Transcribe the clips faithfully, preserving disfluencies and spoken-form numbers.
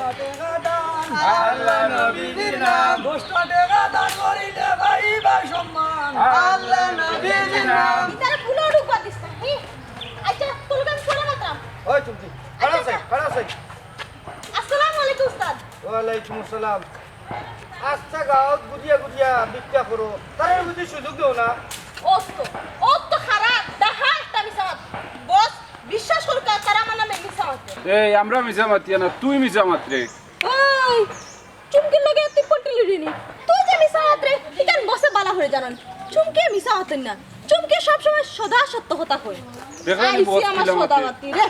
আল্লাহ নবীজির নাম। দশটা টেকা দান করিলে পাইবা সম্মান। আল্লাহ নবীজির নাম। ইতারে পুলো ঢুকবা দিস না, হি? আচ্ছা, তোর কাছে পরে মাতাম। ওই চুমকি, খাড়া আই, খাড়া আই। আসসালামু আলাইকুম উস্তাদ। ওয়ালাইকুম আসসালাম। আচ্ছা, গাঁওত ঘুরিয়া ঘুরিয়া ভিক্ষা করো, তারে বুঝি সুযোগ দেও না? অত, অত খারাপ, ডাহা একটা মিছা মাত। বস, বিশ্বাস করুক, তারা আমার নামে মিছা মাত। এই, আমরা মিছা মাতিয়া না, তুই মিছা মাতরে। ওই, চুমকির লগে তুই পট্টি লড়িনি। তুই যে মিছা মাতরে, ইখান বসে বালা করে জানইন। চুমকি মিছা মাতইন না। চুমকি সবসময় সদা সত্য কথা কয়। দেখলাম নি আইছি বস আমার কিলা মাতে। সদা মাতি রে।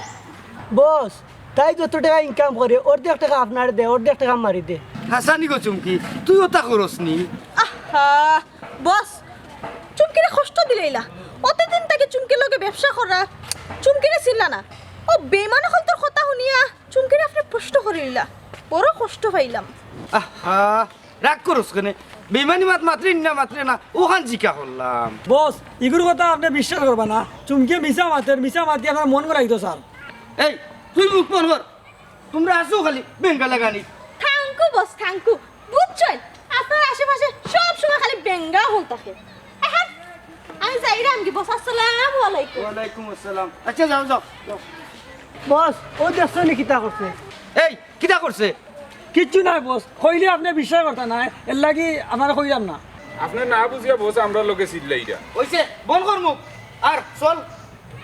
বস, তাই যত টেকা ইনকাম করে, অর্ধেক টেকা আপনারে দে, অর্ধেক টেকা আমারে দে। হাছানি গো চুমকি, তুই অতা করস নি? আহা, বস, চুমকিরে কষ্ট দিলাইলা। অতদিন থাকি চুমকির লগে ব্যবসা করা, চুমকিরে চিনলা না। ও বেইমান অকলতর কথা হুনিয়া চুমকিরে আপনে প্রশ্ন করিলা, বড় কষ্ট পাইলাম। আহা, রাগ করস কেনে? বেইমানি মাত মাতরে না, মাতরে না, অখান জিকা করলাম। বস, ইগুর কথা আপনে বিশ্বাস করবা না। চুমকিয়ে মিছা মাতের, মিছা মাতি আপনার মন গলাইতো স্যার। এই, তুই মুখ বন্ধ কর। তুমরা আছো খালি বেঙ্গা লাগানি। Thank you boss, thank you। বুঝছইন? আপনার আশেপাশে সব সময় খালি বেঙ্গা অকল থাকে। এহেন, আমি যাইরাম গি বস, আসসালামু আলাইকুম। ওয়ালাইকুম আসসালাম। আচ্ছা, যাও, যাও, যাও। বস, ও দেখছো নি কিতা করছে? এই, কিতা করছে? কিচ্ছু নায় বস, কইলে আপনে বিশ্বাস করতা নায়, এরলাগি আপনারে কইরাম না। আপনে না বুঝিয়া বস আমরার লগে চিল্লাইরা। অইছে, বন্ধ কর মুখ। আর চল,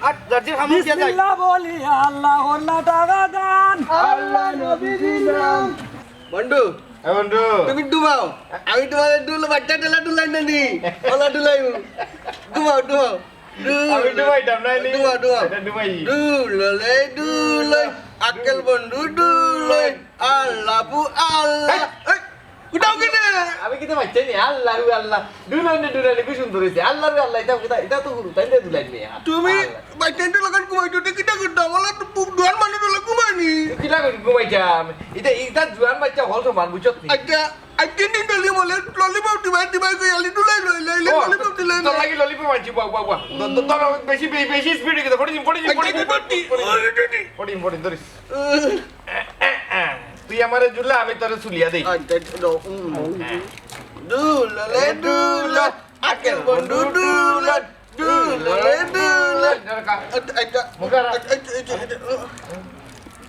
আর যার যার কামো গিয়া যাই। বিসমিল্লাহ বলি, আল্লাহ করলা টাকা দান। আল্লাহ নবীজির নাম। বন্ধু, এ বন্ধু। তুমি ডুবাও, আমি তোমার ডুল বাচ্চা টেলা ডুলাই নানি, ওলা ডুলাইমু। ডুবাও, ডুবাও। আমি ডুবাইতাম না নি। ডুবাও, ডুবাও। এটা ডুবাই। ডুললে, ডুললে, আক্কেল বন্ধু ডুললে, আল্লাহ বু আল্লাহ। এই, এই, উঠাও কেনে? আমি কিতা বাচ্চা নি? আল্লাহ হু আল্লাহ। ডুলাইন রে, ডুলাইন রে, কি সুন্দর অইছে। আল্লাহ হু আল্লাহ, এটা, এটা, এটা তো হুরুতাইন রে ডুলাইন মিয়া। তুমি আল্লাহ। বাচ্চাইন্তর লগে ঘুমাইতো, তে কিতা করতাম? ওলা তো পু-, জোয়ান মানুষ ওলা ঘুমায়নি। কিলা করি ঘুমাইতাম? এটা, এটা জোয়ান বাচ্চা হল সমান, বুঝছত নি? আচ্ছা, আই তিন দিন ধরি বলে, ললিপপ দিবাই, দিবাই কই আলি ডুলাই লই, লই, লই, ও, ললিপপ দিলাই তোর লই। লাগি ললিপপ আনছি, বাহ, বাহ, বাহ। দ-, দ-, তোর বেশি, বে-, বেশি স্পিডে গেছে। ফড়িং, ফড়িং, আচ্ছা, ফড়িং, আচ্ছা, ফড়িং, আচ্ছা, ফড়িং, আচ্ছা। ফড়িং, ফড়িং, ধরিস। এ, এ, এ, তুই আমারে ঝুলা, আমি তোরে ঝুলিয়া দেই। আচ্ছা, আচ্ছা, দাও, উম। হ্যাঁ। ডুললে ডুললে, আকেল বন্ধু ডুললে, ডুললে ডুললে। ধর খা। আচ্ছা, আচ্ছা, মুখে রাখ। আচ্ছা, আচ্ছা, আচ্ছা, আচ্ছা।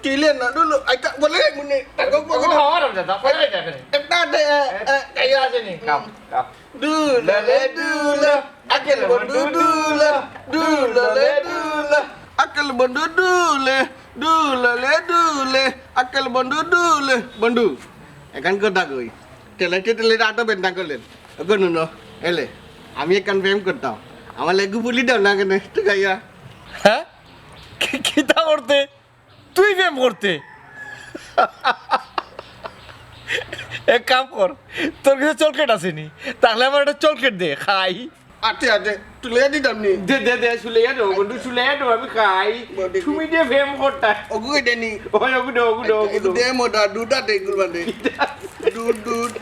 টিলে না ডুলো, আচ্ছা, বলে মুনে, তাকে ওকে বলে। খাওয়া রাখা, তা পরে যাবে। একটা দে, এ, এ, এ, এই আছে নি, খাও, খাও। ডুললে ডুলে, আকেল বন্ধু ডুলে, ডুললে ডুলে, আকেল বন্ধু ডুলে, ডুললে ডুলে, আকেল বন্ধু ডুলে। বন্ধু, এখান কথা কই, টেলাইতে টেলাইতে আটো বেদনা করলেন। ওগো নুনো, এলে, আমি এখান প্রেম করতাম। আমার লাগি বুলি দাও না কেনে, তুই গাইয়া। হ্যাঁ? কি-, কিতা করতে? তুই প্রেম করতে? এক কাম কর, তোর কাছে চকলেট আছে নি? তাহলে আমার একটা চকলেট দে, খাই। আতে, আতে, তুলে দিতাম নি। দে, দে, দে, শুলে দে, বন্ধু, শুলে দে, আমি খাই। বন্ধু। তুমি দে প্রেম করতা। ওগু দে নি। ওই, ওগু দে, ওগু দে, ওগু দে। দে মোটা, দুটা দে, গুলবান দে। দুধ, দুধ।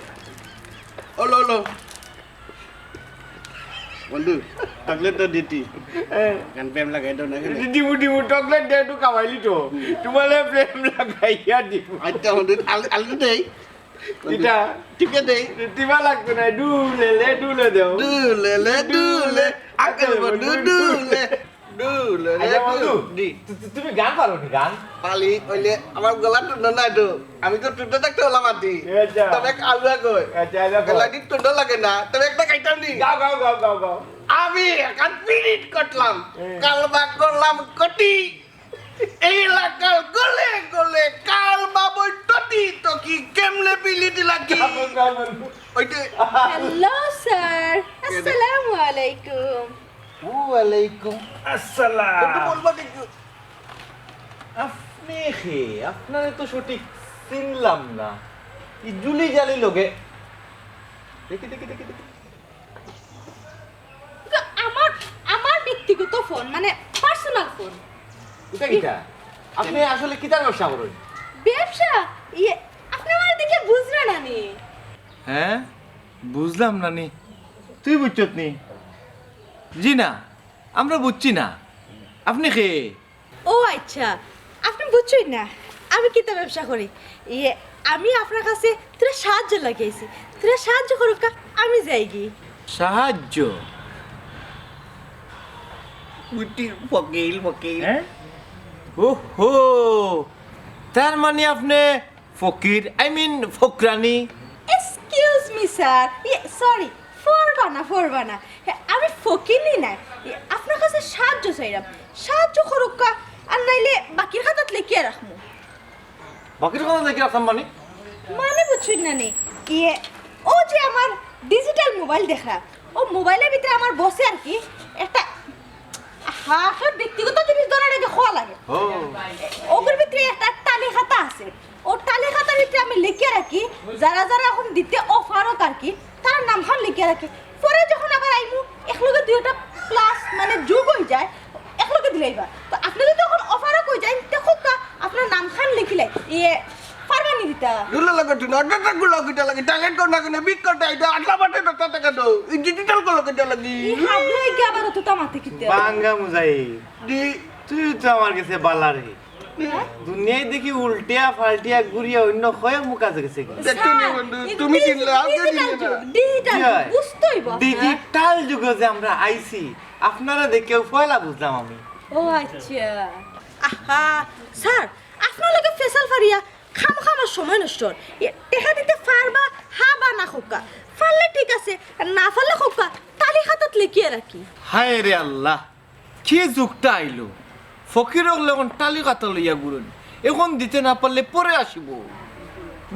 ওলো, ওলো। বন্ধু, চকলেট তো দিতি। হ্যাঁ। গান প্রেম লাগাই দাও না কেনে? দিমু, দিমু, চকলেট দে, একটু খাওয়াইলি তো। তোমালে প্রেম লাগাইয়া দিমু। আচ্ছা, বন্ধু, আল-, আলু দেই। ইটা? টিপে দেই। টিপা লাগতো না, ডুলে, লে, ডুলে দেও। ডুলে, লে, ডুলে, আকেল বন্ধু ডুলে। ডুলে, লে, আচ্ছা, বন্ধু, ডুলে। তু-, তু-, তুমি গান পারো নি, গান? পালি, অইলে আমার গলা টুন্ডা নাই তো। আমি তো টুন্ডা থাকতে ওলা মাতি। আচ্ছা। তবে এক আলুয়া কই। আচ্ছা, আলুয়া কই। এলাকি টুন্ডা লাগে না। তবে একটা গাইতাম নি। গাও, গাও, গাও, গাও, গাও। আমি এখান পিরিত করলাম। হুম। কালবা করলাম কটি। এই এলাকার গলে গলে কাল বাবুই টটি টকি কেমনে পিলি দিলা কি? ওইটা। হ্যালো স্যার, আসসালামু আলাইকুম। ওয়ালাইকুম আসসালাম। একটু বলবা দেখি। আপনি কে? আপনারে তো সঠিক চিনলাম না। এই জুলি জালি লগে। দেখি, দেখি, দেখি, দেখি। তো আমার, আমার ব্যক্তিগত ফোন, মানে পার্সোনাল ফোন। এটা কিটা? আপনি আসলে কিতার ব্যবসা করেন? ব্যবসা? ইয়ে, আপনি আমার দিকে বুঝলেন না নি? হ্যাঁ? বুঝলাম না নি। তুই বুঝছত নি? জি না, আমরা বুঝছি না। আপনি কে? ও আচ্ছা, আপনি বুঝছেন না? আমি কিতা ব্যবসা করি? ইয়ে, আমি আপনার কাছে থুড়া সাহায্য লাগি আইছি। থুড়া সাহায্য করুক্কা, আমি যাইগি। সাহায্য? উটি, ফকির, ফকির। হ্যাঁ? ওহো, তার মানে আপনি ফকির, I mean ফকরানি। Excuse me, sir. ইয়ে, sorry, ফরবা না, ফরবা না। হ্যাঁ, আমি ফকিরনি নায়। ইয়ে, আপনার কাছে সাহায্য চাইরাম। সাহায্য করুক্কা, আর নাইলে বাকির খাতাত লেখিয়া রাখমু। বাকির খাতাত লেখিয়া রাখতাম মানে? মানে বুঝছইন না নি? ইয়ে, ও যে আমার digital mobile দেখরা, ও মোবাইলর ভিতরে আমার বসে আর কি একটা হা, সব ব্যক্তিগত জিনিস ধরার আগে খোয়া লাগে। ও। ওগুর ভিতরে একটা টালি খাতা আছে। ও টালি খাতার ভিতরে আমি লিখে রাখি, যারা যারা এখন দিতে অফারক আর কি, তারার নাম খান লিখে রাখি। পরে যখন আবার আইমু, একলগে দুইটা প্লাস মানে যোগ হয়ে যায়, একলগে দিলাইবা। তো আপনি যদি এখন অফারক হয়ে যায়, তে খুব কা-, আপনার নাম খান লিখিলাই। ইয়ে, পারবা নি দিতা? গুলা লাগে তুই না, টাটা গুলা কিটা লাগে, টার্গেট কর না কেন, বিট করতে আইতা, আটলা বাটে দশটা টাকা দাও, এই ডিজিটাল গুলো কিটা লাগে? এই হাবলে কি আবার অতটা মাতে কিতা? বাঙ্গা মুজাহিদ, দি, তুই তো আমার কাছে বালা রে। হ্যাঁ? দুনিয়ায় দেখি উল্টিয়া ফাল্টিয়া ঘুরিয়া অন্য কয়েক মুখ আছে গেছে কি? দেখছো নি বন্ধু, স্যার, তুমি এগুলো কিনলে, আমিও ডিজিটাল কিনলে না। যুগ, ডিজিটাল কি যুগ, হয়? বুঝতেই বা। ডিজিটাল যুগে যে আমরা আইছি, আপনারা দেখেও পয়লা বুঝলাম আমি। ও আচ্ছা। আহা, স্যার, আপনার লগে ফেসাল ফারিয়া খামোখা আমার সময় নষ্ট অর। এ, টেকা দিতে পারবা, হা বা না খোকা। পারলে ঠিক আছে, আর না পারলে খোকা, তালি খাতাত লেখিয়া রাখি। হায় রে আল্লাহ, কি যুগটা আইলো! ফকির অকলে এখন তালি খাতা লইয়া ঘুরইন। এখন দিতে না পারলে পরে আসিব।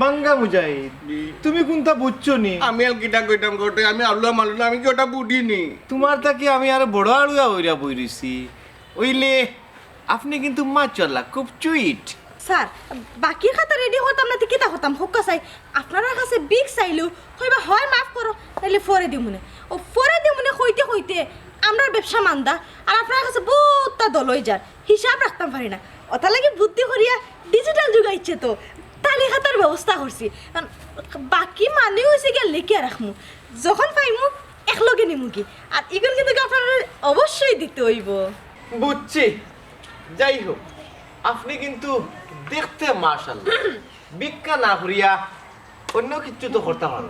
বাঙ্গা মুজাহিদ, জি। তুমি কোনটা বুঝছো নি? আমি আর কিটা কইতাম গো, আমি আলুয়া মালুয়া, আমি কি ওটা বুঝি নি? তোমার থাকি আমি আর বড় আড়ুয়া হইরা বই রইছি। ওইলে আপনি কিন্তু মাশাআল্লাহ খুব সুইট। স্যার, বাকির খাতা রেডি করতাম না, তে কিতা করতাম? খোকা চাই, আপনার কাছে বিগ চাইলেও কইবা, "হয় মাফ করো, তাইলে পরে দিমুনে।" ও পরে দিমুনে কইতে কইতে আমরার ব্যবসা মান্দা, আর আপনার কাছে বহুতটা দল হয়ে যার, হিসাব রাখতাম পারি না। ওটা লাগি বুদ্ধি করিয়া ডিজিটাল যুগ আইছে তো, তালি খাতার ব্যবস্থা করছি। কারণ বাকি মানি হইছে গিয়া লেখিয়া রাখমু, যখন পাইমু একলগে নিমু কি। আর ইগুন কিন্তু আপনারা অবশ্যই দিতে হইব। বুঝছি, যাই হোক, আপনি কিন্তু দেখতে মাশাআল্লাহ, ভিক্ষা না করিয়া অন্য কিছু তো করতে পারো।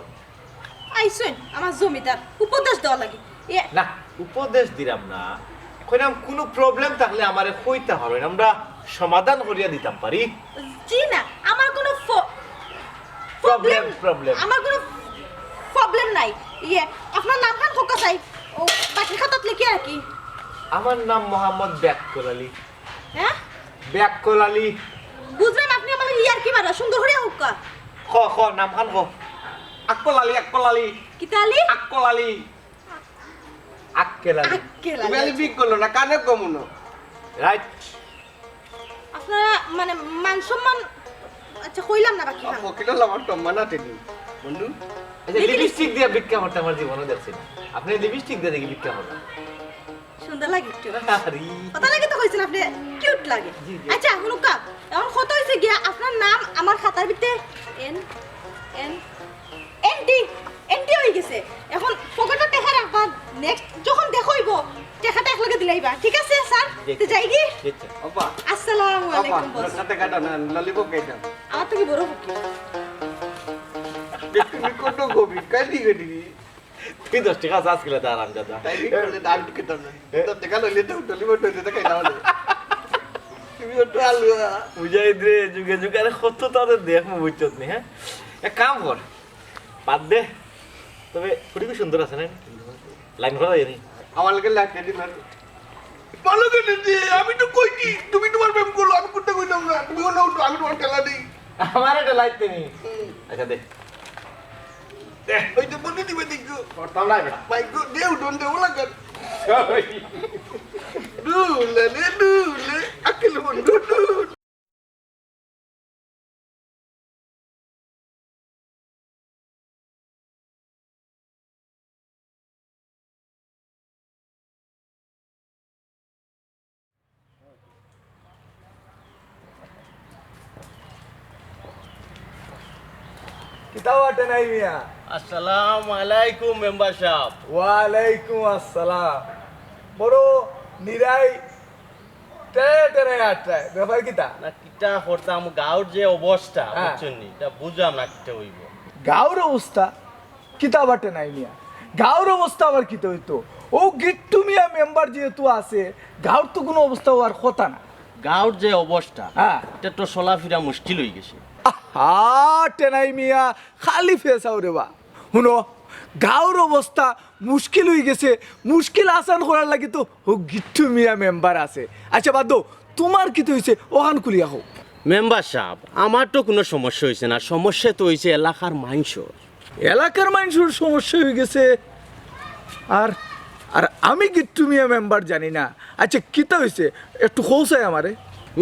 আইসেন আমার জমিদার, উপদেশ দেওয়া লাগে। এ না, উপদেশ দিলাম না, কইলাম কোনো প্রবলেম থাকলে আমারে কইতা পারইন, আমরা সমাধান করিয়া দিতাম পারি। জি না, আমার কোনো ফ-, প্রবলেম, প্রবলেম। প্রবলেম। আমার কোনো প্রবলেম নাই। ইয়ে, আপনার নাম খান খোকা চাই। ও, বাকির খাতাত লেখিয়া রাখি। আমার নাম মোহাম্মদ ব্যাককল আলী। হ্যাঁ? ব্যাককল আলী। বুঝলাম, আপনি আমার ইয়ার কি মারা, সুন্দর করিয়া খোকা। খ, খ, নাম খান খ। আক্কল আলী, আক্কল আলী। কিতা আলী? আক্কল আলী। আক্কেল আলী। আক্কেল আলী। তুমি আলী পিক করলো না, কানে কমুনো। রাইট। আপনারা মানে মান সম্মান, আচ্ছা, কইলাম না বাকি খান। ফকির হলো আমার সম্মান আছে নি, বন্ধু। আচ্ছা, লিপস্টিক দিয়ে ভিক্ষা করতে আমার জীবনে দেখছি না। আপনি লিপস্টিক দিয়ে দেখি ভিক্ষা করতে। সুন্দর লাগে একটু। আরে। কথা লাগে তো কইছেন আপনি, কিউট লাগে। জি, জি। আচ্ছা, হুনুক্কা, এখন কথা হইছে গিয়া, আপনার নাম আমার খাতার ভিতরে এন, এন, এনটি, এনটি হয়ে গেছে। এখন পকেটে টেকা রাখবা, নেক্সট যখন দেখা হইব, টেকাটা একলগে দিলাইবা, ঠিক আছে স্যার? জি, তে যাই কি? জি, জি। ওপা। আসসালামু ওপা, আলাইকুম বস। দশটা টাকা দাও না, ললিপপ খাইতাম। আমার থেকে বড় ফকির। তুমি কত কবি, কাই দিকে দিবি? তুই দশ টাকা চাস কিলা, তার আরাম দাদা। তাই কি করলে দাম টিকে দাম না। এ? তো দেখা লইলে তো টলি বট হইতে তো খাইলাম না। তুমি তো আলু। মুজাহিদ রে, যুগে যুগে আরে কত তাদের দেখ মু বুঝছত নি, হ্যাঁ? এক কাম কর, বাদ দে। তবে ফুটি খুব সুন্দর আছে না? লাইন করা যায়নি। আমার লগে লাইন রেডি মার। ভালো করে দে, আমি তো কইছি, তুমি তোমার প্রেম করো, আমি করতে কইলাম না। তুমি ওনা উঠো, আমি তোমার খেলা দিই। আমার একটা লাইট নি। হুম। আচ্ছা, দে। ওই তো বলে দিবে, দেখো। করতাম না, বেটা। ভাই গো, দে উঠোন, দে ওলা কর। ওই। দুলে রে, দুলে, আকেল বন্ধু, দুলে। কিতাও আটে নাই মিয়া। আসসালামু আলাইকুম মেম্বার সাহেব। ওয়ালাইকুম আসসালাম। বড় নিরাই টেরায় টেরায় আটরায়, ব্যাপার কিতা? না, কিতা করতাম, গাঁওর যে অবস্থা, হ্যাঁ। বুঝছইন নি? ইটা বুঝলাম না কিতা অইবো। গাঁওর অবস্থা? কিতা বাটে নাই মিয়া? গাঁওর অবস্থা আবার কিতা অইতো? অউ গিট্টু মিয়া মেম্বার যেহেতু আছে, গাঁওর তো কুনু অবস্থা অওয়ার কথা না। গাঁওর যে অবস্থা, হ্যাঁ। ইটা তো চলাফিরা মুশকিল অইগেছে। আহা, টেনাই মিয়া, খালি ফেসাও রে বা। হুনো, গাঁওর অবস্থা মুশকিল অইগেছে, মুশকিল আসান করার লাগি তো অউ গিট্টু মিয়া মেম্বার আছে। আচ্ছা, বাদ দেও, তুমার কিতা অইছে, অখান খুলিয়া কও। মেম্বার সাব, আমার তো কুনু সমস্যা অইছে না, সমস্যা তো অইছে এলাকার মাইনষর। এলাকার মাইনষর সমস্যা অইগেছে, আর, আর আমি গিট্টু মিয়া মেম্বার জানি না। আচ্ছা, কিতা অইছে, একটু কও চাই আমারে।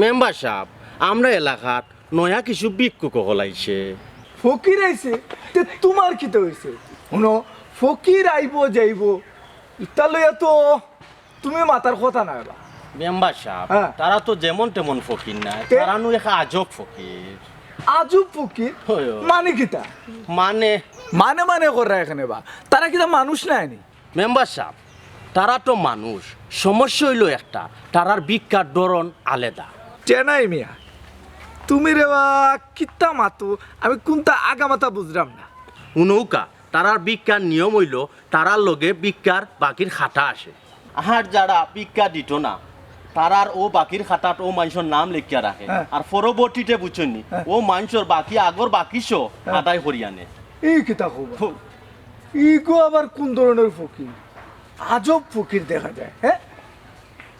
মেম্বার সাব, আমরার এলাকাত নয়া কিছু ভিক্ষুক অকল আইছে। ফকির আইছে? তে তুমার কিতা অইছে? হুনো, ফকির আইবো যাইবো, ইতা লইয়া তো তুমি মাতার কথা নায় বা। মেম্বার সাব, হ্যাঁ। তারা তো যেমন তেমন ফকির নায়, তে? তারা নু এক আজব ফকির। আজব ফকির? অয়, অয়। মানে কিতা? মানে? মানে মানে কররা এখানে বা। তারা কিতা মানুষ নায় নি? মেম্বার সাব, তারা তো মানুষ, সমস্যা অইলো একটা, তারার ভিক্ষার ধরন আলাদা। টেনাই মিয়া, তুমি রে বা কিতা মাতো, আমি কুনতা আগামাতা বুঝরাম না। হুনউক্কা, তারার ভিক্ষার নিয়ম অইলো, তারার লগে ভিক্ষার বাকির খাতা আছে। আর যারা ভিক্ষা দিতো না, তারার অউ বাকির খাতাত অউ মাইনষর নাম লেখিয়া রাখে। হ্যাঁ। আর পরবর্তীতে বুঝছইন নি, হ্যাঁ। অউ মাইনষর বাকি, আগর বাকি সহ হ্যাঁ। আদায় করিয়া নে। ই কিতা কও বা? হো। ইগু আবার কুন ধরনর ফকির? আজব ফকির দেখা যায়, হ্যাঁ?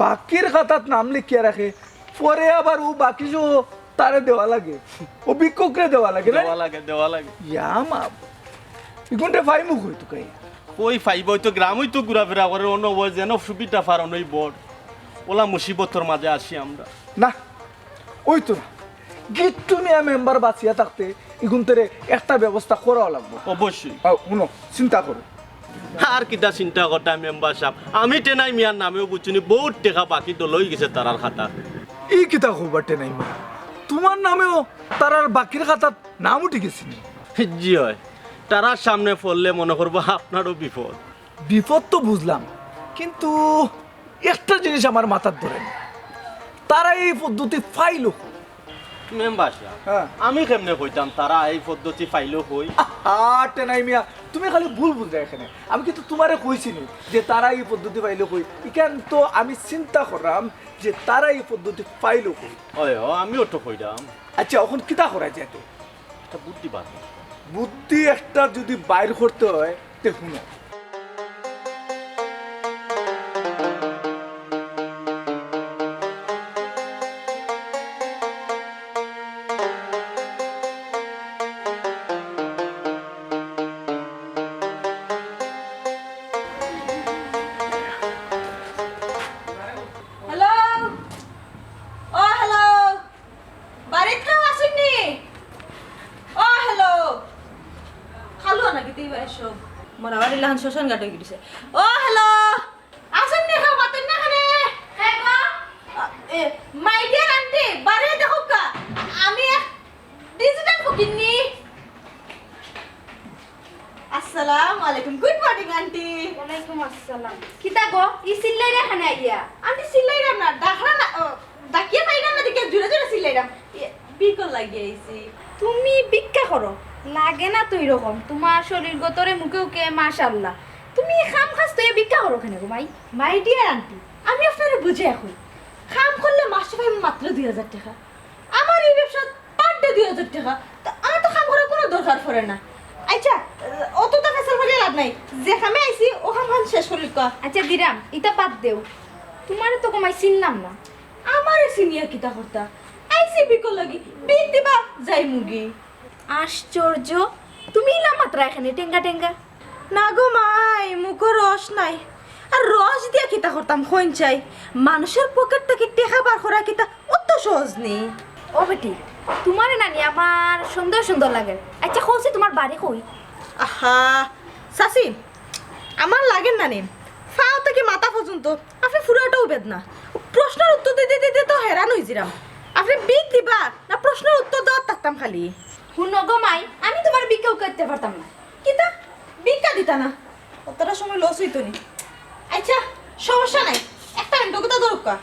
বাকির খাতাত নাম লেখিয়া রাখে, পরে আবার অউ বাকি সহ তারে দেওয়া লাগে, অউ ভিক্ষুকরে দেওয়া লাগে না? দেওয়া লাগে, দেওয়া লাগে। ইয়া মা, ইগুনরে পাইমু কই তুকাই? কই পাইবা, অউ তো গ্রামো তো ঘুরাফিরা করে, অনো অউ যেন সুবিধা পার অনোই বড়। অলা মুসিবতর মাঝে আছি আমরা। না, অইতো না। গিট্টু মিয়া মেম্বার বাঁচিয়া থাকতে ইগুনতরে একটা ব্যবস্থা করা লাগবো। অবশ্যই। আও, হুনো, চিন্তা করো। আর কিতা চিন্তা করতাম মেম্বার সাব? আমি টেনাই মিয়ার নামেও বুঝছইন নি, বউত টেকা বাকি তো লই গেছে তারার খাতাত। ই কিতা কও বা টেনাই মিয়া? তুমার নামেও তারার বাকির খাতাত নাম উঠি গেছে নি? জি অয়, তারার সামনে পড়লে মনো করবো আপনারও বিপদ। বিপদ তো বুঝলাম, কিন্তু একটা জিনিস আমার মাথাত ধরে না, তারা এই পদ্ধতি পাইলো কই? মেম্বার সাব, হ্যাঁ। আমি কেমনে কইতাম তারা এই পদ্ধতি পাইলো কই? আহা, টেনাই মিয়া, তুমি খালি ভুল বুঝরায় এখানে। আমি কিন্তু তুমারে কইছি নি যে তারা এই পদ্ধতি পাইলো কই। ইখান তো আমি চিন্তা কররাম যে তারা এই পদ্ধতি পাইলো কই। অয়, অয়, আমিও তো কইরাম। আচ্ছা, অখন কিতা করা যায় তে? একটা বুদ্ধি বার কর। বুদ্ধি একটা যদি বাইর করতে অয়, তে হুনো। হ্যালো, ও হ্যালো, বাড়িত কেউ আছইন নি? ও হ্যালো, খালু নাকি তুই বাড়ির সব? মরাবাড়ি লাখান শ্মশান ঘাট অই গেছে। ও হ্যালো, আছইন নি কেউ? মাতইন না কেনে? কে গো? আ, এ, my dear aunty, বাড়ি দেখউক্কা। আমি এক digital ফকিন্নি। আসসালামু আলাইকুম। Good morning, aunty। ওয়ালাইকুম আসসালাম। কিতা গো, ই চিল্লাইরা কেনে আইয়া? Aunty, চিল্লাইরাম না, ডাকরা না, ও, ডাকিয়া পাইরাম না, দেখি জোরে জোরে চিল্লাইরাম। ইয়ে, ভিক্ষর লাগি আইছি। তুমি ভিক্ষা করো? লাগে না তো ইরকম। তুমার শরীরগতরে মুখে মুখে মাশাআল্লাহ। তুমি ই কাম কাজ থইয়া ভিক্ষা করো কেনে গো মাই? My dear aunty, আমি আপনারে বুঝাইয়া কই। কাম করলে মাসে পাইমু মাত্র দুই হাজার টেকা। আমার ই ব্যবসাত per day দুই হাজার টেকা। তো আমার তো কাম করার কুনু দরকার পড়ে না। আচ্ছা, অততা ফেসাল করিয়া লাভ নাই। যে কামে আইছি, অউ কামখান শেষ করি কওয়া। আচ্ছা দিরাম, ইতা বাদ দেও। তুমারে তো গো মাই চিনলাম না। আমারে চিনিয়া কিতা করতা? আইছি ভিক্ষর লাগি, ভিক দিবা, যাইমুগি। আশ্চর্য, তুমি ইলা মাতরায় কেনে টেঙ্গা টেঙ্গা? না গো মাই, মুখো রস নাই। আর রস দিয়া কিতা করতাম কইন চাই? মানুষর পকেট থাকি টেকা বার করা কিতা অত সহজ নি? ও বেটি, তুমারে নানি আমার সন্দেহ সন্দেহ লাগের। আচ্ছা, কওছি তুমার বাড়ি কই? আহা, চাচি, আমার লাগের নানি, পাও থাকি মাথা পর্যন্ত আপনে পুরাটাউ বেদনা। প্রশ্নর উত্তর দিতে দিতে তো হেরান অইযিরাম। আপনে ভিক দিবা না প্রশ্নর উত্তর দেওয়াত থাকতাম খালি? হুনো গো মাই, আমি তুমারে ভিক্ষা উকাইতে পারতাম না। কিতা? ভিক্ষা দিতা না? অতটা সময় loss অইতো নি। আচ্ছা, সমস্যা নাই, একটা মিনিট, অগুতা ধরউক্কা।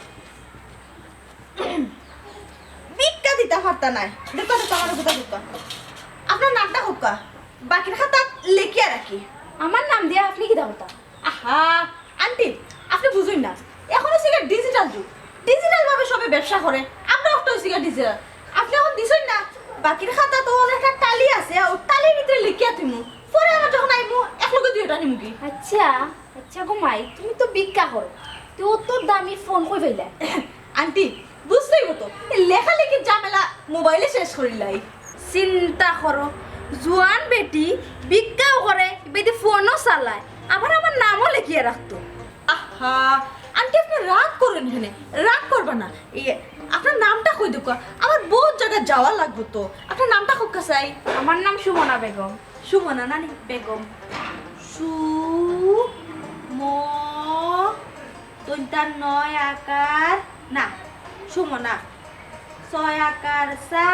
ভিক্ষা দিতা পারতা নায়। দেখো, দেখো, আমার কথা দেখো। আপনার নামটা কউক্কা, বাকির খাতাত লেখিয়া রাখি। আমার নাম দিয়া আপনি কিতা করতা? আহা, আন্টি, আপনি বুঝইন না, এখন অইছে গিয়া ডিজিটাল যুগ, ডিজিটাল ভাবে সবে ব্যবসা করে, আমরা অকটা অইছি গিয়া ডিজিটাল। আপনি এখন দিছইন না, বাকির খাতাত অউ একটা টালি আছে, অউ টালির ভিতরে লেখিয়া থইমু, পরে আবার যখন আইমু, একলগে দুইটা নিমুগি। আচ্ছা, আচ্ছা গো মাই, তুমি তো ভিক্ষা করো, তো অত দামি ফোন কই পাইলা? আন্টি, বুঝছইন তো, লেখালেখির ঝামেলা মোবাইলে শেষ করিলাই। চিন্তা করো, জুয়ান বেটি ভিক্ষাও করে, ইবায়দি ফোনও চালায়, আবার আমার নামও লেখিয়া রাখতো। আহা, আন্টি, আপনি রাগ করইন কেনে? রাগ করবা না। ইয়ে, আপনার নামটা কই দেখো, আমার বউত জাগা যাওয়া লাগবো তো। আপনার নামটা কউক্কা চাই। আমার নাম সুমনা বেগম। সুমনা নানি বেগম। সু ম দন্ত্য নয় আকার না, সুমনা। ছয় আকার সা,